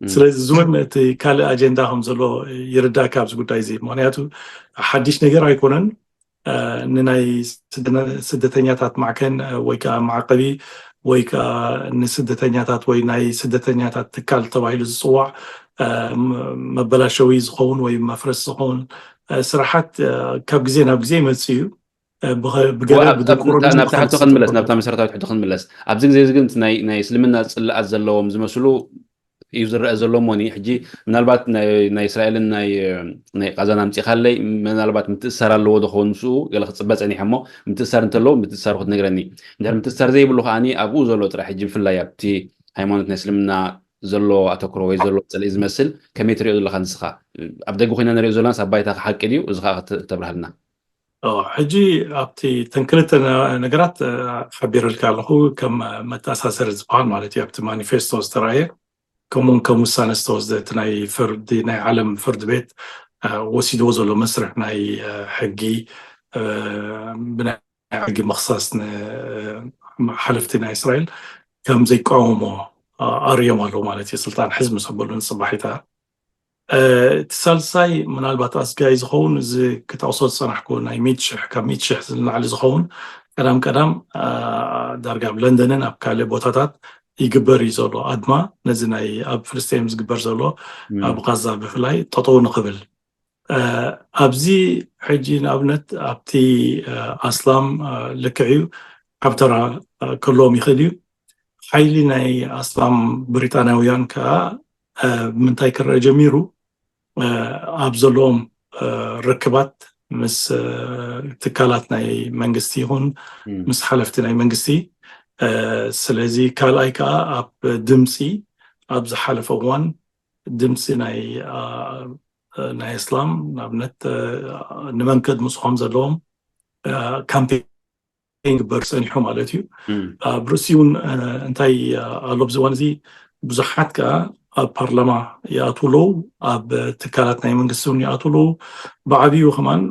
ስለዚ እውን እቲ ካልእ ኣጀንዳ ከም ዘሎ ይርዳእካ ኣብዚ ጉዳይ እዚ። ምክንያቱ ሓድሽ ነገር ኣይኮነን። ንናይ ስደተኛታት ማዕከን ወይ ከዓ ማዕቀቢ ወይ ከዓ ንስደተኛታት ወይ ናይ ስደተኛታት ትካል ተባሂሉ ዝፅዋዕ መበላሸዊ ዝኸውን ወይ መፍረስ ዝኸውን ስራሓት ካብ ግዜ ናብ ግዜ ይመፅእ እዩ። ብገለ ብድቁሩ ናብታ ሕቶ ክንምለስ ናብታ መሰረታዊት ሕቶ ክንምለስ ኣብዚ ግዜ እዚ ግን ናይ እስልምና ፅላኣት ዘለዎም ዝመስሉ እዩ ዝረአ ዘሎ እሞኒ ሕጂ ምናልባት ናይ እስራኤልን ናይ ቃዛን ኣምፂኻለይ ምናልባት ምትእሳር ኣለዎ ዶ ክኸውን ምስኡ ገለ ክፅበ ፀኒሐ እሞ ምትእሳር እንተለዎ ምትእሳሩ ክትነግረኒ እንድሕር ምትእሳር ዘይብሉ ከዓኒ ኣብኡ ዘሎ ጥራሕ ሕጂ ብፍላይ ኣብቲ ሃይማኖት ናይ እስልምና ዘሎ ኣተኩሮ ወይ ዘሎ ፅልኢ ዝመስል ከመይ ትሪኦ ዘለካ ንስኻ ኣብ ደገ ኮይና ንሪኦ ዘለና ሳባይታ ሓቂ ድዩ እዚ ከዓ ተብርሃልና ሕጂ ኣብቲ ተን ክልተ ነገራት ሓቢረልካ ኣለኹ ከም መተኣሳሰሪ ዝበሃል ማለት እዩ ኣብቲ ማኒፌስቶ ዝተረኣየ ከምኡውን ከም ውሳነ ዝተወስደ እቲ ናይ ፍርዲ ናይ ዓለም ፍርድ ቤት ወሲድዎ ዘሎ መስርሕ ናይ ሕጊ ብናይ ሕጊ ምኽሳስ ንሓለፍቲ ናይ እስራኤል ከም ዘይቃወሞ ኣርእዮም ኣለዉ ማለት እዩ። ስልጣን ሕዝ ምስ ኣበሉ ንፅባሒታ እቲ ሳልሳይ ምናልባት ኣስጋይ ዝኸውን እዚ ክጠቕሶ ዝፀናሕኩ ናይ ሚድ ሽሕ ካብ ሚድ ሽሕ ንላዕሊ ዝኸውን ቀዳም ቀዳም ዳርጋ ኣብ ለንደንን ኣብ ካልእ ቦታታት ይግበር እዩ ዘሎ ኣድማ ነዚ ናይ ኣብ ፍልስጤም ዝግበር ዘሎ ኣብ ቃዛ ብፍላይ ጠጠው ንኽብል ኣብዚ ሕጂ ንኣብነት ኣብቲ ኣስላም ልክዕ እዩ ሓብተራ ክህልዎም ይኽእል እዩ። ሓይሊ ናይ ኣስላም ብሪጣንያውያን ከዓ ምንታይ ክረአ ጀሚሩ ኣብ ዘለዎም ርክባት ምስ ትካላት ናይ መንግስቲ ይኹን ምስ ሓለፍቲ ናይ መንግስቲ ስለዚ ካልኣይ ከዓ ኣብ ድምፂ ኣብ ዝሓለፈ እዋን ድምፂ ናይ ናይ እስላም ንኣብነት ንመን ከድምፁ ከም ዘለዎም ካምፔን ግበር ፀኒሑ ማለት እዩ። ኣብ ርእሲ እውን እንታይ ኣሎ ኣብዚ እዋን እዚ ብዙሓት ከዓ ኣብ ፓርላማ ይኣትዉ ኣለዉ፣ ኣብ ትካላት ናይ መንግስቲ እውን ይኣትዉ ኣለዉ። ብዓብዩ ከማን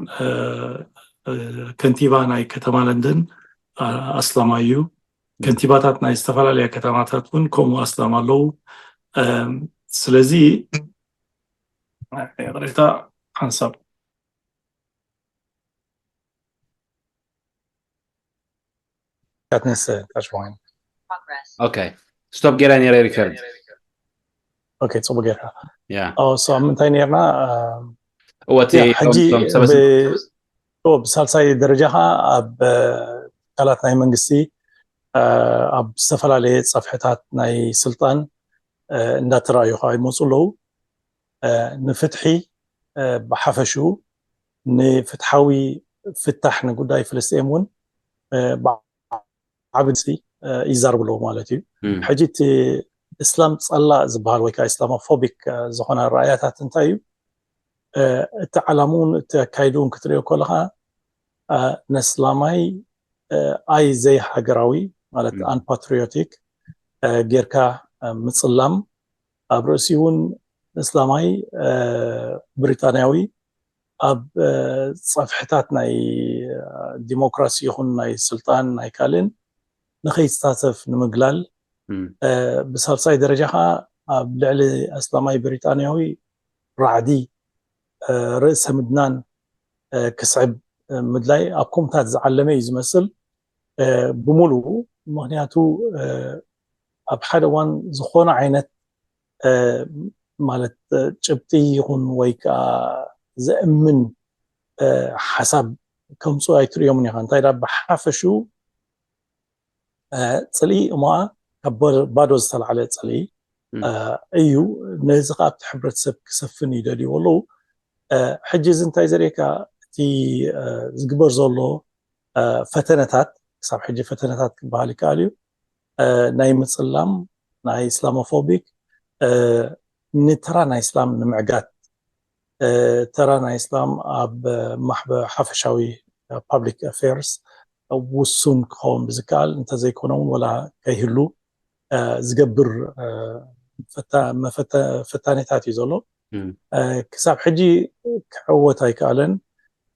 ከንቲባ ናይ ከተማ ለንደን ኣስላማይ እዩ። ከንቲባታት ናይ ዝተፈላለያ ከተማታት እውን ከምኡ ኣስላም ኣለዉ። ስለዚ ይቕሬታ ሓንሳብ Katniss Kashwine. Okay. Stop ገይረ ነይረ ሪከርድ። Okay, ጽቡቅ ጌርካ። Yeah. ኦ ሶ ኣብ ምንታይ ነርና? እወ እቲ ያ፣ ሕጂ እቶም ሰበ ብ- ኦ፣ ብሳልሳይ ደረጃ ከዓ ኣብ እ፣ ትካላት ናይ መንግስቲ እ፣ ኣብ ዝተፈላለየ ጸፍሕታት ናይ ስልጣን እ፣ እንዳተረኣዩ ከዓ ይመፁ ኣለዉ። እ፣ ንፍትሒ እ፣ ብሓፈሽኡ ንፍትሓዊ ፍታሕ ንጉዳይ ፍልስጤም እውን እ፣ ብዓቢ ድምፂ እ፣ ይዛረቡ ኣለዉ ማለት እዩ። እም፣ ሕጂ እቲ እስላም ፀላእ ዝበሃል ወይ ከዓ ኢስላሞፎቢክ እ፣ ዝኾነ ራእያታት እንታይ እዩ? እ፣ እቲ ዓላምኡን እቲ ኣካይድኡን ክትሪኦ ከለካ እ፣ ነስላማይ እ፣ ኣይ ዘይሃገራዊ ማለት እም፣ ኣንፓትሪዮቲክ እ፣ ጌርካ እ፣ ምፅላም ኣብ ርእሲ እውን እስላማይ እ፣ ብሪጣንያዊ ኣብ እ፣ ፀፍሕታት ናይ እ፣ ዲሞክራሲ ይኹን ናይ ስልጣን ናይ ካልእን ንኸይሳተፍ ንምግላል እም፣ እ፣ ብሳልሳይ ደረጃ ከዓ ኣብ ልዕሊ ኣስላማይ ብሪጣንያዊ ራዕዲ እ፣ ርእሰ ምድናን እ፣ ክስዕብ እ፣ ምድላይ ኣብ ኮምታት ዝዓለመ እዩ ዝመስል እ፣ ብምሉኡ ምክንያቱ እ፣ ኣብ ሓደ እዋን ዝኾነ ዓይነት እ፣ ማለት እ፣ ጭብጢ ይኹን ወይ ከዓ ዘእምን እ፣ ሓሳብ ከምፁ ኣይትሪኦምን ኢኻ እንታይ ዳ ብሓፈሽኡ እ፣ ፅልኢ እሞ ካብ ባዶ ዝተላዕለ ፅልኢ እ፣ እዩ። ነዚ ከዓ ኣብቲ ሕብረተሰብ ክሰፍን ይደልይዎ ኣለዉ። እ፣ ሕጂ እዚ እንታይ ዘርእየካ እቲ እ፣ ዝግበር ዘሎ እ፣ ፈተነታት ክሳብ ሕጂ ፈተነታት ክበሃል ይከኣል እዩ። እ፣ ናይ ምፅላም ናይ ኢስላሞፎቢክ እ፣ ንተራ ናይ እስላም ንምዕጋት እ፣ ተራ ናይ እስላም ኣብ እ፣ ማሕበ ሓፈሻዊ ፓብሊክ ኣፌርስ ውሱን ክኸውን ብዝከኣል እንተዘይኮነ እውን ወላ ከይህሉ እ፣ ዝገብር እ፣ ፈታ- መፈተ- ፈታኔታት እዩ ዘሎ። እም፣ እ፣ ክሳብ ሕጂ ክዕወት ኣይከኣለን።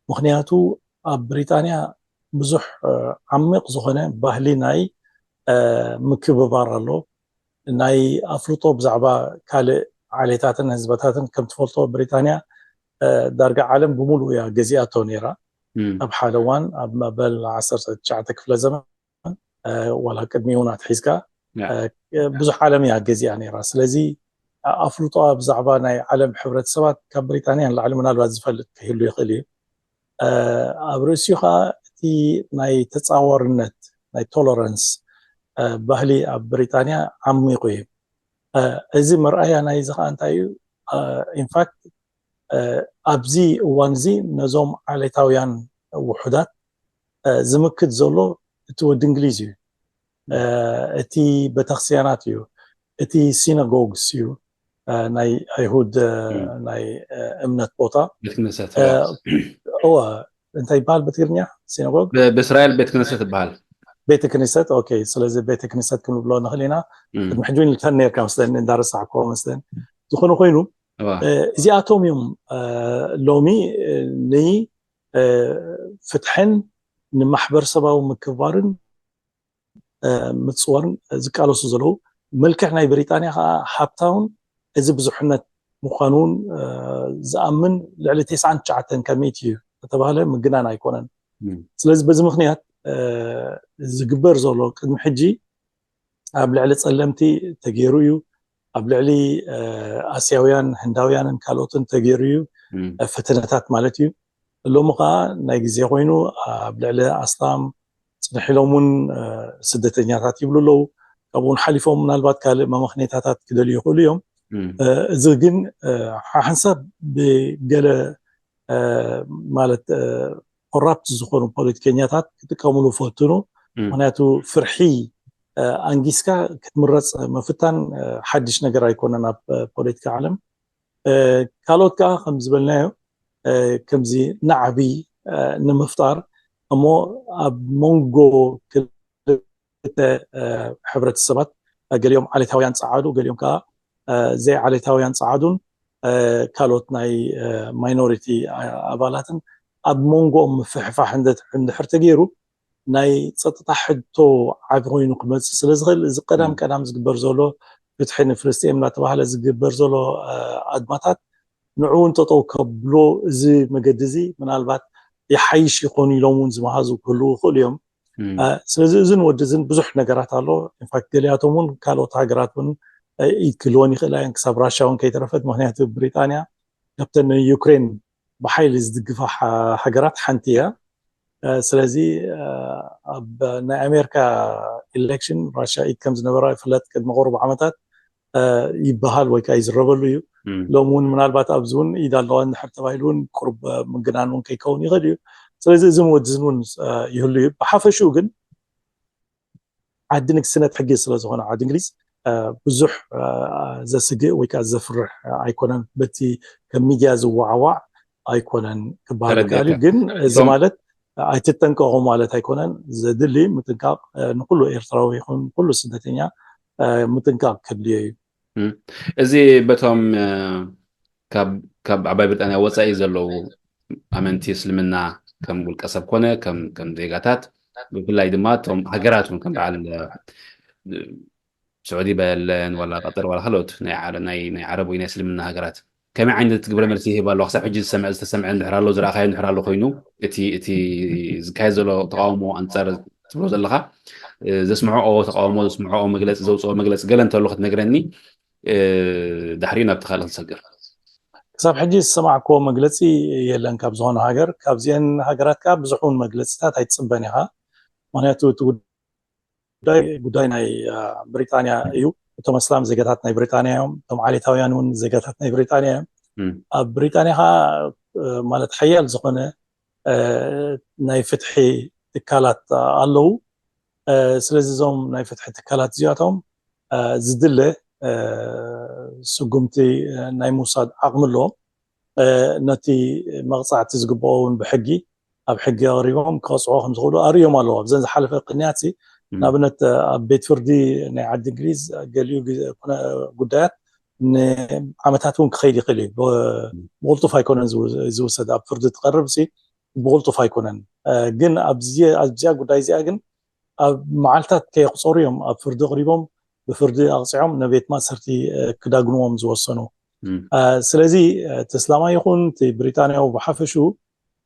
ምክንያቱ ኣብ ብሪጣንያ ብዙሕ እ፣ ዓሚቕ ዝኾነ ባህሊ ናይ እ፣ ምክብባር ኣሎ። ናይ ኣፍልጦ ብዛዕባ ካልእ ዓሌታትን ህዝበታትን ከም ትፈልጦ ብሪጣንያ እ፣ ዳርጋ ዓለም ብምሉእ እያ ገዚኣቶ ነይራ። እም፣ ኣብ ሓደ እዋን ኣብ መበል ዓሰርተ ትሽዓተ ክፍለ ዘመን እ፣ ዋላ ቅድሚ እውን ኣትሒዝካ ያ፣ እ፣ ብዙሕ ዓለም እያ ገዚኣ ነይራ። ስለዚ ኣፍልጦ ብዛዕባ ናይ ዓለም ሕብረተሰባት ካብ ብሪጣንያ ንላዕሊ ምናልባት ዝፈልጥ ክህሉ ይኽእል እዩ። እ፣ ኣብ ርእሲኡ ከዓ እቲ ናይ ተፃዋርነት ናይ ቶለረንስ እ፣ ባህሊ ኣብ ብሪጣንያ ዓሚቑ እዩ። እ፣ እዚ መርኣያ ናይ እዚ ከዓ እንታይ እዩ? ኢንፋክት ኣብዚ እዋን እዚ ነዞም ዓሌታውያን ውሑዳት እ፣ ዝምክት ዘሎ እቲ ወዲ እንግሊዝ እዩ። እ፣ እቲ ቤተክርስትያናት እዩ። እቲ ሲናጎግስ እዩ። እ፣ ናይ ኣይሁድ እ፣ እም፣ ናይ እ፣ እምነት ቦታ ቤት ክነሰት እ፣ ራስ እወ እንታይ ይበሃል ብትግርኛ ሲናጎግ? ብ- ብእስራኤል ቤት ክነሰት ይበሃል። ቤተ ክኒሰት ኦኬ። ስለዚ ቤተ ክኒሰት ክንብሎ ንኽእል ኢና። ቅድሚ ሕጂ ኢልካን ነርካ መስለኒ፣ እንዳረሳዕኮ መስለኒ። ዝኾነ ኮይኑ እዚኣቶም እዮም ሎሚ ንፍትሕን ንማሕበረሰባዊ ምክብባርን ምፅዋርን ዝቃለሱ ዘለዉ። መልክዕ ናይ ብሪጣንያ ከዓ ሃብታውን እዚ ብዙሕነት ምዃኑን ዝኣምን ልዕሊ ተስዓን ትሽዓተን ካብ ሚእቲ እዩ ዝተባህለ ምግናን ኣይኮነን። ስለዚ በዚ ምክንያት ዝግበር ዘሎ ቅድሚ ሕጂ ኣብ ልዕሊ ፀለምቲ ተገይሩ እዩ። ኣብ ልዕሊ ኣስያውያን፣ ህንዳውያንን ካልኦትን ተገይሩ እዩ። ፈተነታት ማለት እዩ። ሎሚ ከዓ ናይ ግዜ ኮይኑ ኣብ ልዕሊ ኣስላም ፅንሕ ኢሎም እውን ስደተኛታት ይብሉ ኣለዉ። ካብኡ ሓሊፎም ምናልባት ካልእ መመኽኔታታት ክደልዩ ይኽእሉ እዮም። እዚ ግን ሓንሳብ ብገለ ማለት ኮራፕት ዝኾኑ ፖለቲከኛታት ክጥቀምሉ ፈትኑ። ምክንያቱ ፍርሒ ኣንጊስካ ክትምረፅ ምፍታን ሓድሽ ነገር ኣይኮነን ኣብ ፖለቲካ ዓለም። ካልኦት ከዓ ከም ዝበልናዮ ከምዚ ናዕቢ ንምፍጣር እሞ ኣብ መንጎ ክልተ ሕብረተሰባት ገሊኦም ዓሌታውያን ፀዓዱ፣ ገሊኦም ከዓ ዘይዓሌታውያን ፀዓዱን ካልኦት ናይ ማይኖሪቲ ኣባላትን ኣብ መንጎኦም ምፍሕፋሕ እንድሕር ተገይሩ ናይ ፀጥታ ሕቶ ዓቢ ኮይኑ ክመፅእ ስለ ዝኽእል እዚ ቀዳም ቀዳም ዝግበር ዘሎ ፍትሒ ንፍልስጤም እናተባህለ ዝግበር ዘሎ ኣድማታት ንዕኡ እውን ጠጠው ከብሎ እዚ መገዲ እዚ ምናልባት ይሓይሽ ይኾኑ ኢሎም እውን ዝመሃዙ ክህልዉ ይኽእሉ እዮም። ስለዚ እዝን ወዲ እዝን ብዙሕ ነገራት ኣሎ። ኢንፋክት ገሊኣቶም እውን ካልኦት ሃገራት እውን ኢድ ክህልወን ይኽእላ እየን፣ ክሳብ ራሻ እውን ከይተረፈት። ምክንያቱ ብሪጣንያ ካብተን ንዩክሬን ብሓይሊ ዝድግፋ ሃገራት ሓንቲ እያ። ስለዚ ኣብ ናይ ኣሜሪካ ኢሌክሽን ራሻ ኢድ ከም ዝነበራ ይፍለጥ ቅድሚ ቁሩብ ዓመታት ይበሃል ወይ ከዓ ይዝረበሉ እዩ። ሎም እውን ምናልባት ኣብዚ እውን ኢድ ኣለዋ እንድሕር ተባሂሉ እውን ቁሩብ ምግናን እውን ከይከውን ይኽእል እዩ። ስለዚ እዚ መወድዝን እውን ይህሉ እዩ። ብሓፈሽኡ ግን ዓዲ ንግስነት ሕጊ ስለዝኾነ ዓዲ እንግሊዝ ብዙሕ ዘስግእ ወይ ከዓ ዘፍርሕ ኣይኮነን። በቲ ከም ሚድያ ዝወዓዋዕ ኣይኮነን ክበሃል ይከኣል እዩ። ግን እዚ ማለት ኣይትጠንቀቑ ማለት ኣይኮነን። ዘድሊ ምጥንቃቕ ንኩሉ ኤርትራዊ ይኹን ኩሉ ስደተኛ ምጥንቃቕ ከድልዮ እዩ። እዚ በቶም ካብ ዓባይ ብሪጣንያ ወፃኢ ዘለዉ ኣመንቲ እስልምና ከም ውልቀ ሰብ ኮነ ከም ዜጋታት ብፍላይ ድማ እቶም ሃገራት እውን ከም በዓል ስዑዲ በለን ዋላ ቀጠር ዋላ ካልኦት ናይ ዓረብ ወይ ናይ እስልምና ሃገራት ከመይ ዓይነት ግብረ መልሲ ይህብ ኣሎ? ክሳብ ሕጂ ዝሰምዐ ዝተሰምዐ እንድሕር ኣሎ ዝረኣኻዮ እንድሕር ኣሎ ኮይኑ እቲ እቲ ዝካየድ ዘሎ ተቃውሞ ኣንፃር ትብሎ ዘለካ ዘስምዐኦ ተቃውሞ ዘስምዐኦ መግለፂ ዘውፅኦ መግለፂ ገለ እንተሎ ክትነግረኒ ድሕሪኡ ናብቲ ካልእ ክንሰግር። ክሳብ ሕጂ ዝሰማዕክዎ መግለፂ የለን ካብ ዝኾነ ሃገር። ካብዚአን ሃገራት ከዓ ብዙሕ እውን መግለፂታት ኣይትፅበን ኢኻ። ምክንያቱ እቲ ጉዳይ ጉዳይ ናይ ብሪጣንያ እዩ። እቶም ኣስላም ዜጋታት ናይ ብሪጣንያ እዮም። እቶም ዓሌታውያን እውን ዜጋታት ናይ ብሪጣንያ እዮም። ኣብ ብሪጣንያ ከዓ ማለት ሓያል ዝኾነ ናይ ፍትሒ ትካላት ኣለዉ። ስለዚ እዞም ናይ ፍትሒ ትካላት እዚኣቶም ዝድለ ስጉምቲ ናይ ምውሳድ ዓቕሚ ኣለዎም። ነቲ መቕፃዕቲ ዝግብኦ እውን ብሕጊ ኣብ ሕጊ ኣቕሪቦም ክቐፅዖ ከም ዝኽእሉ ኣርእዮም ኣለዉ። ኣብዘን ዝሓለፈ ቅንያት ንኣብነት ኣብ ቤት ፍርዲ ናይ ዓዲ እንግሊዝ ገሊኡ ጉዳያት ንዓመታት እውን ክኸይድ ይኽእል እዩ። ብቕልጡፍ ኣይኮነን ዝውሰድ። ኣብ ፍርዲ ትቐርብ ብቕልጡፍ ኣይኮነን። ግን ኣብዚኣ ጉዳይ እዚኣ ግን ኣብ መዓልታት ከየቁፀሩ እዮም ኣብ ፍርዲ ኣቕሪቦም ብፍርዲ ኣቕፂዖም ንቤት ማእሰርቲ ክዳግንዎም ዝወሰኑ። ስለዚ እቲ እስላማይ ይኹን እቲ ብሪጣንያዊ ብሓፈሽኡ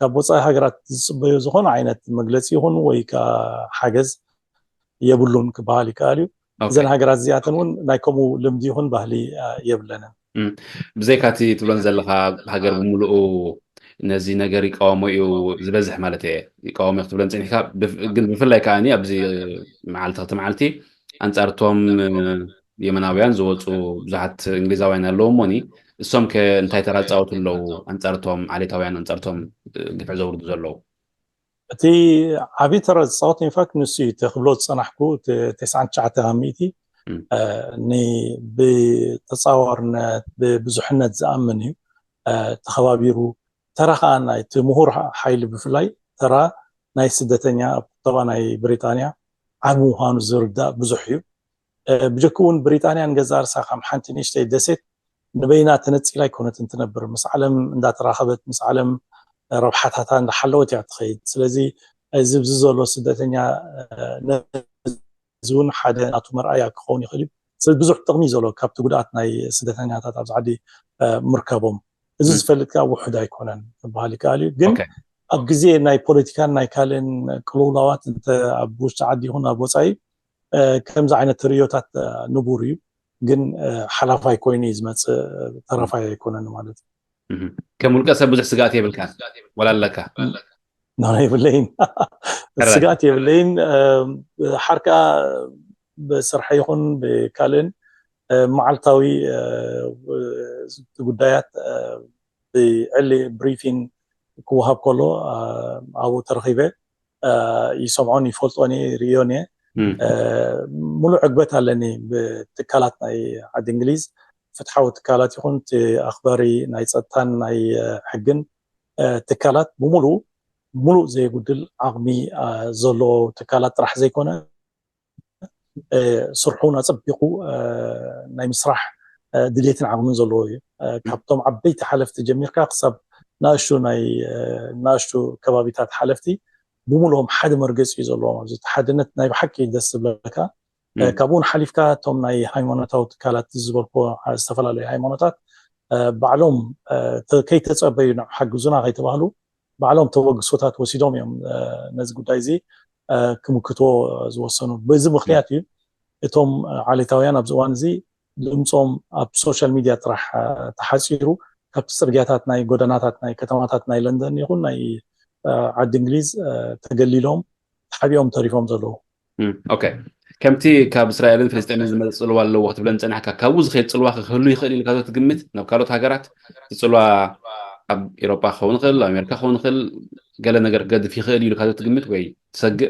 ካብ ወፃኢ ሃገራት ዝፅበዮ ዝኾነ ዓይነት መግለፂ ይኹን ወይ ከዓ ሓገዝ የብሉን ክበሃል ይከኣል እዩ። እዘን ሃገራት እዚኣተን እውን ናይ ከምኡ ልምዲ ይኹን ባህሊ የብለንን። ብዘይካቲ ትብለን ዘለካ ሃገር ብምሉኡ ነዚ ነገር ይቃወሞ እዩ ዝበዝሕ ማለት እየ። ይቃወሞ ክትብለን ፅኒሕካ ግን ብፍላይ ከዓኒ ኣብዚ መዓልቲ ክቲ መዓልቲ ኣንፃርቶም የመናውያን ዝወፁ ብዙሓት እንግሊዛውያን ኣለዉ እሞኒ እሶም ከ እንታይ ተራ ዝፃወቱ ኣለዉ ኣንፃርቶም ዓሌታውያን ኣንፃርቶም ግፍዕ ዘውርዱ ዘለዉ? እቲ ዓብዪ ተራ ዝፃወት ኢንፋክት ንሱ እዩ። እቲ ክብሎ ዝፀናሕኩ እቲ ተስዓን ትሽዓተ ካብ ሚእቲ ብተፃዋርነት ብብዙሕነት ዝኣምን እዩ። ተኸባቢሩ ተራ ከዓ ናይቲ ምሁር ሓይሊ ብፍላይ ተራ ናይ ስደተኛ ኣብ ቁጠባ ናይ ብሪጣንያ ዓቢ ምዃኑ ዝርዳእ ብዙሕ እዩ። ብጀክ እውን ብሪጣንያ ንገዛ ርሳ ከም ሓንቲ ንእሽተይ ደሴት ንበይና ተነፂላ ኣይኮነትን ትነብር። ምስ ዓለም እንዳተራኸበት፣ ምስ ዓለም ረብሓታታ እንዳሓለወት እያ ትኸይድ። ስለዚ እዚ ብዚ ዘሎ ስደተኛ ነዚ እውን ሓደ ናቱ መርኣያ ክኸውን ይኽእል እዩ። ስለዚ ብዙሕ ጥቕሚ ዘሎ ካብቲ ጉድኣት ናይ ስደተኛታት ኣብዚ ዓዲ ምርከቦም። እዚ ዝፈልጥ ከዓ ውሑድ ኣይኮነን ክበሃል ይከኣል እዩ። ግን ኣብ ግዜ ናይ ፖለቲካን ናይ ካልእን ቅልውላዋት እንተ ኣብ ውሽጢ ዓዲ ይኹን ኣብ ወፃኢ ከምዚ ዓይነት ርእዮታት ንቡር እዩ። ግን ሓላፋይ ኮይኑ እዩ ዝመፅእ፣ ተረፋይ ኣይኮነን ማለት እዩ። ከም ውልቀ ሰብ ብዙሕ ስጋት የብልካ ወላ ኣለካ? የብለይን፣ ስጋት የብለይን። ሓር ከዓ ብስራሕ ይኹን ብካልእን መዓልታዊ ጉዳያት ብዕሊ ብሪፊን ክወሃብ ከሎ ኣብኡ ተረኺበ ይሰምዖን ይፈልጦን እየ፣ ይርእዮን እየ። ሙሉእ ዕግበት ኣለኒ ብትካላት ናይ ዓዲ እንግሊዝ፣ ፍትሓዊ ትካላት ይኹን እቲ ኣኽባሪ ናይ ፀጥታን ናይ ሕግን ትካላት ብምሉእ ሙሉእ ዘይጉድል ዓቕሚ ዘለዎ ትካላት ጥራሕ ዘይኮነ ስርሑን ኣፀቢቑ ናይ ምስራሕ ድሌትን ዓቕምን ዘለዎ እዩ። ካብቶም ዓበይቲ ሓለፍቲ ጀሚርካ ክሳብ ናእሽቱ ናይ ናእሽቱ ከባቢታት ሓለፍቲ ብምሉኦም ሓደ መርገፂ እዩ ዘለዎም። ኣብዚ ሓድነት ናይ ብሓቂ ደስ ዝብለካ። ካብኡ ሓሊፍካ እቶም ናይ ሃይማኖታዊ ትካላት ዝበልኮ ዝተፈላለዩ ሃይማኖታት ባዕሎም ከይተፀበዩ ን ሓግዙና ከይተባህሉ ባዕሎም ተበግሶታት ወሲዶም እዮም ነዚ ጉዳይ እዚ ክምክትዎ ዝወሰኑ። በዚ ምክንያት እዩ እቶም ዓሌታውያን ኣብዚ እዋን እዚ ድምፆም ኣብ ሶሻል ሚድያ ጥራሕ ተሓፂሩ ካብቲ ፅርግያታት ናይ ጎደናታት ናይ ከተማታት ናይ ለንደን ይኹን ናይ ዓዲ እንግሊዝ ተገሊሎም ተሓቢኦም ተሪፎም ዘለዉ። ኦኬ፣ ከምቲ ካብ እስራኤልን ፍልስጤምን ዝመፅእ ፅልዋ ኣለዎ ክትብለን ፀኒሕካ፣ ካብኡ ዝኸይድ ፅልዋ ክህሉ ይኽእል ኢልካ ዶ ትግምት? ናብ ካልኦት ሃገራት እቲ ፅልዋ ኣብ ኤሮጳ ክኸውን ይኽእል፣ ኣብ ኣሜሪካ ክኸውን ይኽእል፣ ገለ ነገር ክገድፍ ይኽእል እዩ ኢልካ ዶ ትግምት ወይ ትሰግእ?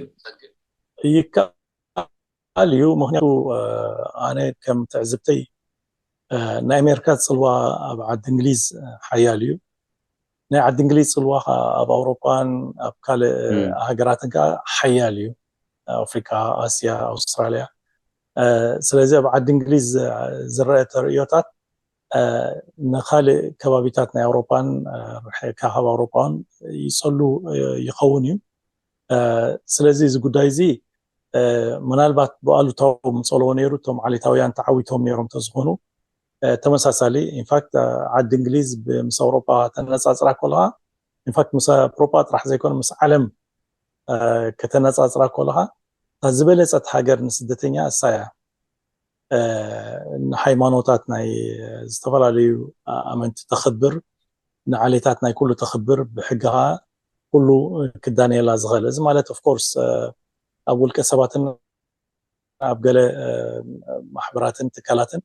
ይከኣል እዩ። ምክንያቱ ኣነ ከም ትዕዝብተይ ናይ ኣሜሪካ ፅልዋ ኣብ ዓዲ እንግሊዝ ሓያል እዩ። ናይ ዓዲ እንግሊዝ ፅልዋ ከዓ ኣብ ኣውሮፓን ኣብ ካልእ ሃገራትን ከዓ ሓያል እዩ። ኣፍሪካ፣ ኣስያ፣ ኣውስትራልያ። ስለዚ ኣብ ዓዲ እንግሊዝ ዝረአ ተርእዮታት ንካልእ ከባቢታት ናይ ኣውሮፓን ርሕካ ካብ ኣውሮፓን ይፀሉ ይኸውን እዩ። ስለዚ እዚ ጉዳይ እዚ ምናልባት ብኣሉታዊ ምፀልዎ ነይሩ፣ እቶም ዓሌታውያን ተዓዊቶም ነይሮም ተዝኾኑ ተመሳሳሊ። ኢንፋክት ዓዲ እንግሊዝ ምስ ኣውሮፓ ተነፃፅራ ከለካ፣ ኢንፋክት ምስ ኣውሮፓ ጥራሕ ዘይኮነ ምስ ዓለም ከተነፃፅራ ከለካ እታ ዝበለፀት ሃገር ንስደተኛ እሳ እያ። ንሃይማኖታት ናይ ዝተፈላለዩ ኣመንቲ ተኽብር፣ ንዓሌታት ናይ ኩሉ ተኽብር፣ ብሕጊ ከዓ ኩሉ ክዳነየላ ዝኽእል። እዚ ማለት ኦፍኮርስ ኣብ ውልቀ ሰባትን ኣብ ገለ ማሕበራትን ትካላትን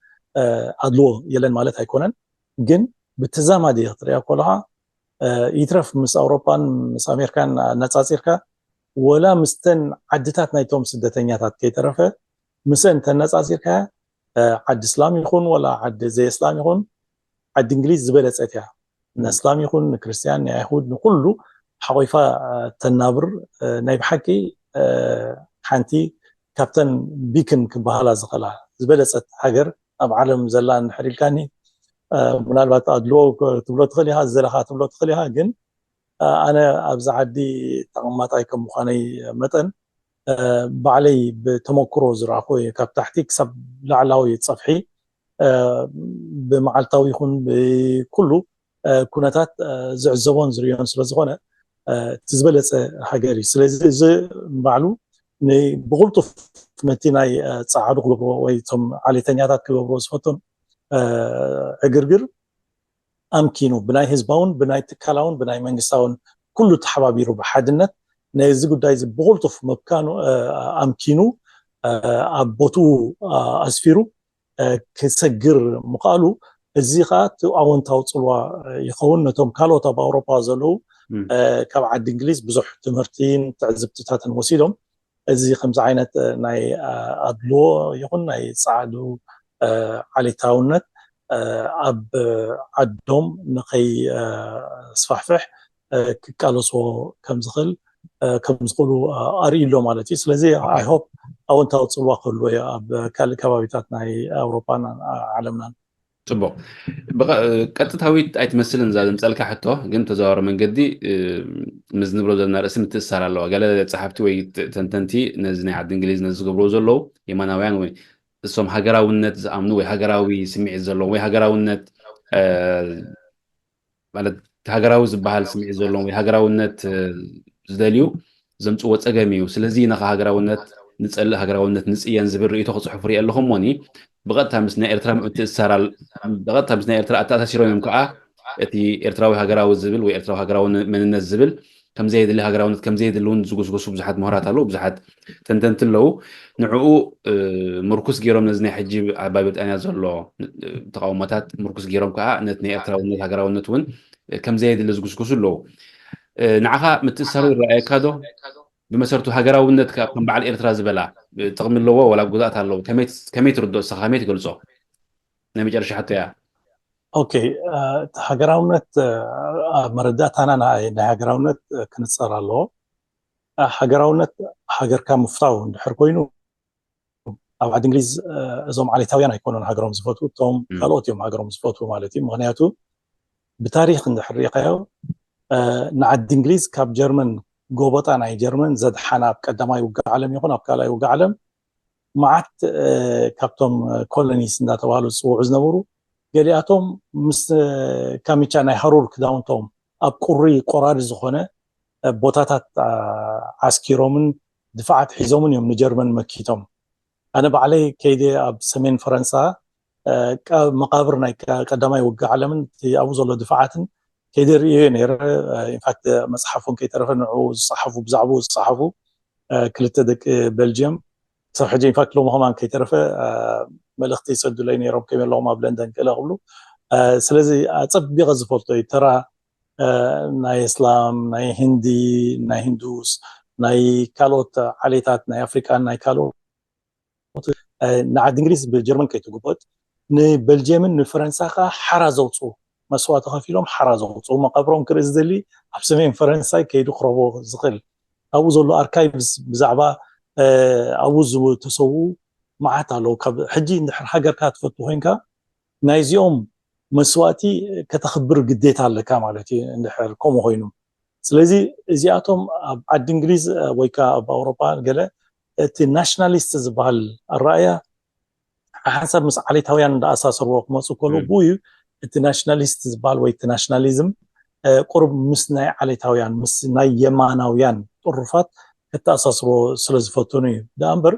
ኣድልዎ የለን ማለት ኣይኮነን። ግን ብተዛማዲ ክትሪኣ ከለካ ይትረፍ ምስ ኣውሮፓን ምስ ኣሜሪካን ኣነፃፂርካ ወላ ምስተን ዓድታት ናይቶም ስደተኛታት ከይተረፈ ምስአን ተነፃፂርካ ዓዲ እስላም ይኹን ወላ ዓዲ ዘይእስላም ይኹን ዓዲ እንግሊዝ ዝበለፀት እያ። ንእስላም ይኹን ንክርስትያን ንኣይሁድ ንኩሉ ሓቆይፋ ተናብር ናይ ብሓቂ ሓንቲ ካብተን ቢክን ክበሃላ ዝኽእላ ዝበለፀት ሃገር ኣብ ዓለም ዘላ እንድሕር ኢልካኒ ምናልባት ኣድልዎ ትብሎ ትኽእል ኢኻ፣ ዝደለኻ ትብሎ ትኽእል ኢኻ። ግን ኣነ ኣብዚ ዓዲ ተቐማጣይ ከም ምዃነይ መጠን ባዕለይ ብተመክሮ ዝረኣኹ ካብ ታሕቲ ክሳብ ላዕላዊ ፀፍሒ ብመዓልታዊ ይኹን ብኩሉ ኩነታት ዝዕዘቦን ዝርእዮን ስለዝኾነ እቲ ዝበለፀ ሃገር እዩ። ስለዚ እዚ ባዕሉ ብቕልጡፍ ነቲ ናይ ፀዓዱ ክገብርዎ ወይ እቶም ዓሌተኛታት ክገብርዎ ዝፈቱን ዕግርግር ኣምኪኑ ብናይ ህዝባውን ብናይ ትካላውን ብናይ መንግስታውን ኩሉ ተሓባቢሩ ብሓድነት ነዚ ጉዳይ እዚ ብቕልጡፍ ምብካኑ ኣምኪኑ ኣብ ቦትኡ ኣስፊሩ ክሰግር ምኽኣሉ እዚ ከዓ እቲ ኣወንታዊ ፅልዋ ይኸውን። ነቶም ካልኦት ኣብ ኣውሮፓ ዘለዉ ካብ ዓዲ እንግሊዝ ብዙሕ ትምህርትን ትዕዝብትታትን ወሲዶም እዚ ከምዚ ዓይነት ናይ ኣድልዎ ይኹን ናይ ፃዕዱ ዓሌታውነት ኣብ ዓዶም ንኸይስፋሕፍሕ ክቃለስዎ ከምዝኽእል ከምዝኽእሉ ኣርእዩ ኣሎ ማለት እዩ። ስለዚ I hope ኣወንታዊ ፅልዋ ክህልዎ እዩ ኣብ ካልእ ከባቢታት ናይ ኣውሮፓን ዓለምናን። ፅቡቕ። ብቐ- ቀጥታዊት ኣይትመስልን እዛ ዘምፀልካ ሕቶ፣ ግን ተዘዋዋሪ መንገዲ እ፣ ምስ ንብሎ ዘለና ርእሲ ምትእሳር ኣለዋ። ገለ ጸሓፍቲ ወይ ተ- ተንተንቲ ነዚ ናይ ዓዲ እንግሊዝ ነዚ ዝገብርዎ ዘለዉ የማናውያን ወይ እሶም ሃገራውነት ዝኣምኑ ወይ ሃገራዊ ስምዒት ዘለዎም ወይ ሃገራውነት እ፣ ማለት ሃገራዊ ዝበሃል ስምዒት ዘለዎም ወይ ሃገራውነት እ፣ ዝደልዩ ዘምፅዎ ፀገም እዩ። ስለዚ ኢና ሃገራውነት ንፀልእ፣ ሃገራውነት ንፅየን ዝብል ርእይቶ ክፅሕፉ ርኢ ኣለኹ። እሞኒ ብቐጥታ ምስ ናይ ኤርትራ ምትእስሳር ኣል- ብቐጥታ ምስ ናይ ኤርትራ ኣተኣሳሲሮም እዮም ከዓ እቲ ኤርትራዊ ሃገራዊ ዝብል ወይ ኤርትራዊ ሃገራዊ መንነት ዝብል ከምዘየድሊ፣ ሃገራውነት ከምዘየድሊ እውን ዝጉስጉሱ ብዙሓት ምሁራት ኣለዉ፣ ብዙሓት ተንተንቲ ኣለዉ። ንዕኡ እ፣ ምርኩስ ገይሮም ነዚ ናይ ሕጂ ዓባይ ብሪጣንያ ዘሎ እ፣ ተቃውሞታት ምርኩስ ገይሮም ከዓ ነቲ ናይ ኤርትራውነት ሃገራውነት እውን እ፣ ከምዘየድሊ ዝጉስጉሱ ኣለዉ። እ፣ ንዓኻ ምትእሳሩ ይረኣየካ ዶ? ብመሰረቱ ሃገራውነት ካብ ከም በዓል ኤርትራ ዝበላ እ፣ ጥቕሚ ኣለዎ ወላ ጉድኣት ኣለዎ? ከመይ ከመይ ትርድኦ ንስኻ? ከመይ ትገልጾ? ናይ መጨረሻ ሕቶ እያ። ኦኬ፣ እ፣ እቲ ሃገራውነት እ፣ ኣብ መረዳእታና ናይ ናይ ሃገራውነት እ፣ ክንጸር ኣለዎ። እ፣ ሃገራውነት ሃገርካ ምፍታው እንድሕር ኮይኑ ኣብ ዓዲ እንግሊዝ እ፣ እዞም ዓሌታውያን ኣይኮኑን ሃገሮም ዝፈትዉ፣ እቶም ም። ካልኦት እዮም ሃገሮም ዝፈትዉ ማለት እዩ። ምክንያቱ ብታሪክ እንድሕር ሪኢኻዮ እ፣ ንዓዲ እንግሊዝ ካብ ጀርመን ጎበጣ ናይ ጀርመን ዘድሓና ኣብ ቀዳማይ ውግእ ዓለም ይኹን ኣብ ካልኣይ ውግእ ዓለም መዓት እ፣ ካብቶም ኮሎኒስ እንዳተባሃሉ ዝፅውዑ ዝነበሩ ገሊኣቶም ምስ እ፣ ካሚቻ ናይ ሃሩር ክዳውንቶም ኣብ ቁሪ ቆራሪ ዝኾነ እ፣ ቦታታት እ፣ ዓስኪሮምን ድፋዓት ሒዞምን እዮም ንጀርመን መኪቶም። ኣነ ባዕለይ ከይደ ኣብ ሰሜን ፈረንሳ እ፣ ቃ- መቃብር ናይ ቀ- ቀዳማይ ውግእ ዓለምን እቲ ኣብኡ ዘሎ ድፋዓትን ከይደ ርእዮ ነይረ። ኢንፋክት መፅሓፎም ከይተረፈ ንዕኡ ዝፀሓፉ ብዛዕባኡ ዝፀሓፉ እ፣ ክልተ ደቂ ቤልጅየም ክሳብ ሕጂ ኢንፋክት ሎሚ ከማን ከይተረፈ እ፣ መልእክቲ ይሰዱለይ ነይሮም ከመይ ኣለኹም ኣብ ለንደን ገለ ክብሉ እ፣ ስለዚ ኣፀቢቐ ዝፈልጦ እዩ ተራ እ፣ ናይ እስላም ናይ ህንዲ ናይ ህንዱስ ናይ ካልኦት ዓሌታት ናይ ኣፍሪቃን ናይ ካልኦት እ፣ ንዓዲ እንግሊዝ ብጀርመን ከይትጉበጥ ንቤልጅየምን ንፈረንሳ ከዓ ሓራ ዘውፅኡ መስዋእቲ ከፊሎም ሓራ ዘውፅኡ መቃብሮም ክርኢ ዝደሊ ኣብ ሰሜን ፈረንሳይ ከይዱ ክረቦ ዝኽእል ኣብኡ ዘሎ ኣርካይቭስ ብዛዕባ እ፣ ኣብኡ ዝተሰውኡ መዓት ኣለዉ። ካብ ሕጂ እንድሕር ሃገርካ ትፈቱ ኮይንካ ናይዚኦም መስዋእቲ ከተኽብር ግዴታ ኣለካ ማለት እዩ እንድሕር ከምኡ ኮይኑ። ስለዚ እዚኣቶም ኣብ ዓዲ እንግሊዝ እ፣ ወይ ከዓ ኣብ ኣውሮፓ ገለ እቲ ናሽናሊስት ዝበሃል ኣረኣያ ሓንሳብ ምስ ዓሌታውያን እንዳኣሳሰርዎ ክመፁ ከለዉ ም። ብኡ እዩ እቲ ናሽናሊስት ዝበሃል ወይ እቲ ናሽናሊዝም እ፣ ቁሩብ ምስ ናይ ዓሌታውያን ምስ ናይ የማናውያን ጥሩፋት ከተኣሳስሮ ስለ ዝፈተኑ እዩ። ደኣ እምበር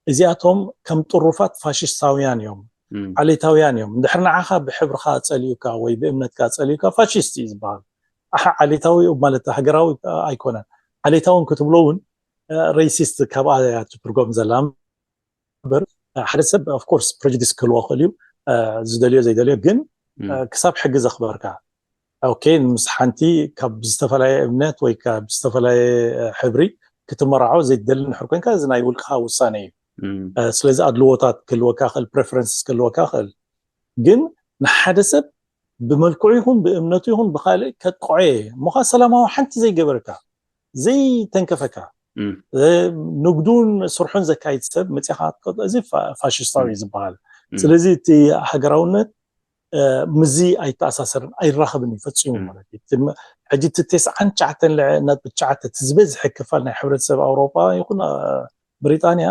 እዚኣቶም ከም ጥሩፋት ፋሽስታውያን እዮም፣ ም። ዓሌታውያን እዮም። እንድሕር ንዓኻ ብሕብርኻ ጸሊኡካ ወይ ብእምነትካ ጸሊኡካ ፋሽስት እዩ ዝበሃል። ኣሓ ዓሌታዊ ማለት ሃገራዊ ኣይኮነን። ዓሌታውን ክትብሎ እውን ሬሲስት ካብኣ እያ ትትርጎም ዘላ እምበር ሓደ ሰብ ኦፍኮርስ ፕሬጁዲስ ክህልዎ ክእል እዩ ዝደልዮ ዘይደልዮ ግን ክሳብ ሕጊ ዘኽበርካ ኦኬ ምስ ሓንቲ ካብ ዝተፈላለየ እምነት ወይ ካብ ዝተፈላለየ ሕብሪ ክትመራዖ ዘይትደሊ እንድሕር ኮይንካ እዚ ናይ ውልቅኻ ውሳነ እዩ ስለዚ ኣድልዎታት ክህልወካ ክእል ፕሬፈረንስስ ክህልወካ ክእል ግን ንሓደ ሰብ ብመልክዑ ይኹን ብእምነቱ ይኹን ብካልእ ከጥቅዖ እየ እሞኻ ሰላማዊ ሓንቲ ዘይገበረካ ዘይተንከፈካ ንግዱን ስርሑን ዘካይድ ሰብ መፅኻ እዚ ፋሽስታዊ እዩ ዝበሃል ስለዚ እቲ ሃገራውነት ምዚ ኣይተኣሳሰርን ኣይራኸብን እዩ ፈፂሙ ማለት እዩ ሕጂ እቲ ተስዓን ትሽዓተን ነጥቢ ትሽዓተ እቲ ዝበዝሐ ክፋል ናይ ሕብረተሰብ ኣውሮፓ ይኹን ብሪጣንያ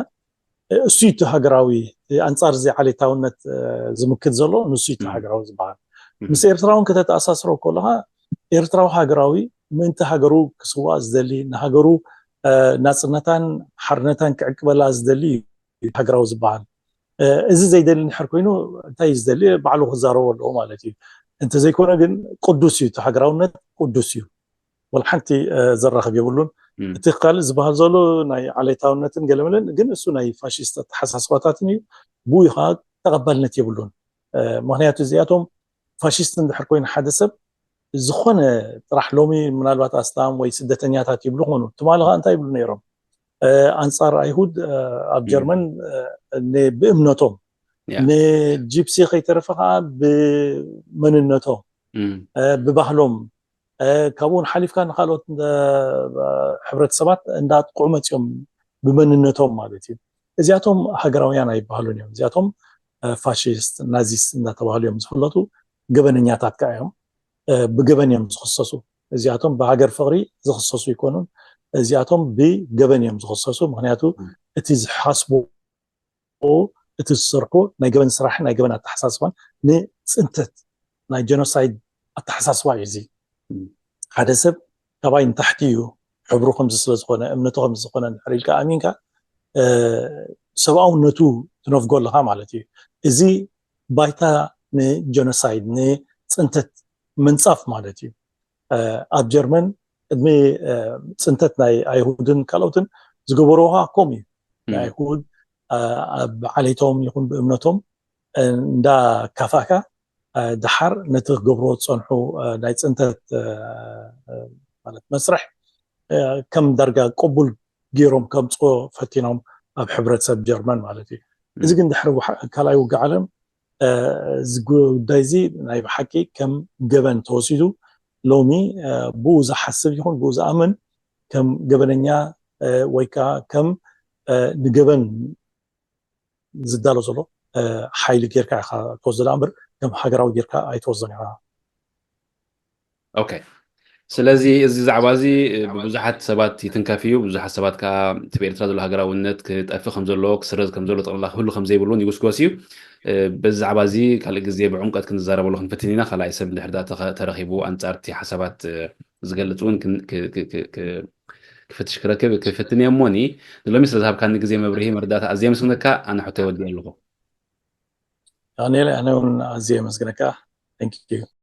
እሱ እቲ ሃገራዊ ኣንፃር እዚ ዓሌታውነት ዝምክት ዘሎ ንሱ እቲ ሃገራዊ ዝበሃል ምስ ኤርትራ እውን ከተተኣሳስሮ ከለካ ኤርትራዊ ሃገራዊ ምእንቲ ሃገሩ ክስዋእ ዝደሊ ንሃገሩ ናፅነታን ሓርነታን ክዕቅበላ ዝደሊ እዩ ሃገራዊ ዝበሃል እዚ ዘይደሊ እንድሕር ኮይኑ እንታይ እዩ ዝደሊ ባዕሉ ክዛረቦ ኣለዎ ማለት እዩ እንተዘይኮነ ግን ቅዱስ እዩ እቲ ሃገራውነት ቅዱስ እዩ ወላ ሓንቲ ዘራኽብ የብሉን እቲ ካልእ ዝበሃል ዘሎ ናይ ዓሌታውነትን ገለመለን ግን እሱ ናይ ፋሽስት ኣተሓሳስባታትን እዩ ብኡ ከዓ ተቐባልነት የብሉን ምክንያቱ እዚኣቶም ፋሽስት እንድሕር ኮይኑ ሓደ ሰብ ዝኾነ ጥራሕ ሎሚ ምናልባት ኣስላም ወይ ስደተኛታት ይብሉ ክኾኑ ትማሊ ከዓ እንታይ ይብሉ ነይሮም ኣንፃር ኣይሁድ ኣብ ጀርመን ብእምነቶም ንጂፕሲ ከይተረፈ ከዓ ብመንነቶም ብባህሎም ካብኡ ሓሊፍካ ንካልኦት ሕብረተሰባት እንዳጥቅዑ መፅኦም ብመንነቶም ማለት እዩ እዚኣቶም ሃገራውያን ኣይበሃሉን እዮም። እዚኣቶም ፋሽስት ናዚስት እናተባህሉ እዮም ዝፍለጡ። ገበነኛታት ከዓ እዮም። ብገበን እዮም ዝኽሰሱ። እዚኣቶም ብሃገር ፍቕሪ ዝኽሰሱ ኣይኮኑን። እዚኣቶም ብገበን እዮም ዝኽሰሱ። ምክንያቱ እቲ ዝሓስቡ፣ እቲ ዝሰርሑ ናይ ገበን ስራሕን ናይ ገበን ኣተሓሳስባን ንፅንተት ናይ ጀኖሳይድ ኣተሓሳስባ እዩ። እዚ ሓደ ሰብ ካባይ ንታሕቲ እዩ፣ ሕብሩ ከምዚ ስለዝኾነ፣ እምነቱ ከምዚ ዝኾነ እንድሕር ኢልካ ኣሚንካ ሰብኣውነቱ ትነፍጎ ኣለኻ ማለት እዩ። እዚ ባይታ ንጀኖሳይድ ንፅንተት ምንፃፍ ማለት እዩ። ኣብ ጀርመን ቅድሚ ፅንተት ናይ ኣይሁድን ካልኦትን ዝገበርዎ ከምኡ እዩ። ንኣይሁድ ኣብ ዓሌቶም ይኹን ብእምነቶም እንዳካፋእካ ድሓር ነቲ ክገብርዎ ዝፀንሑ ናይ ፅንተት ማለት መስርሕ ከም ዳርጋ ቅቡል ገይሮም ከምፅዎ ፈቲኖም ኣብ ሕብረተሰብ ጀርመን ማለት እዩ። እዚ ግን ድሕሪ ካልኣይ ውግእ ዓለም እዚ ጉዳይ እዚ ናይ ብሓቂ ከም ገበን ተወሲዱ ሎሚ ብኡ ዝሓስብ ይኹን ብኡ ዝኣምን ከም ገበነኛ ወይ ከዓ ከም ንገበን ዝዳሎ ዘሎ ሓይሊ ጌርካ ኢኻ ትወስዶ ደኣ እምበር ከም ሃገራዊ ጌርካ ኣይትወስዶን ኢኻ። ኦኬ። ስለዚ እዚ ዛዕባ እዚ ብብዙሓት ሰባት ይትንከፍ እዩ። ብዙሓት ሰባት ከዓ እቲ ብኤርትራ ዘሎ ሃገራውነት ክጠፍእ ከም ዘለዎ፣ ክስረዝ ከም ዘለዎ፣ ጠቕላላ ክህሉ ከም ዘይብሉ እውን ይጉስጎስ እዩ። በዚ ዛዕባ እዚ ካልእ ግዜ ብዕምቀት ክንዛረበሉ ክንፍትን ኢና። ካልኣይ ሰብ እንድሕር ደኣ ተረኺቡ ኣንጻር እቲ ሓሳባት ዝገልጽ እውን ክፍትሽ ክረክብ ክፍትን እየ። እሞኒ ንሎሚ ስለ ዝሃብካኒ ግዜ መብርሂ መረዳእታ ኣዝየ የመስግነካ። ኣነ ሕቶ ይወዲ ኣለኹ። ዳንኤል ኣነ እውን ኣዝየ የመስግነካ። Thank you።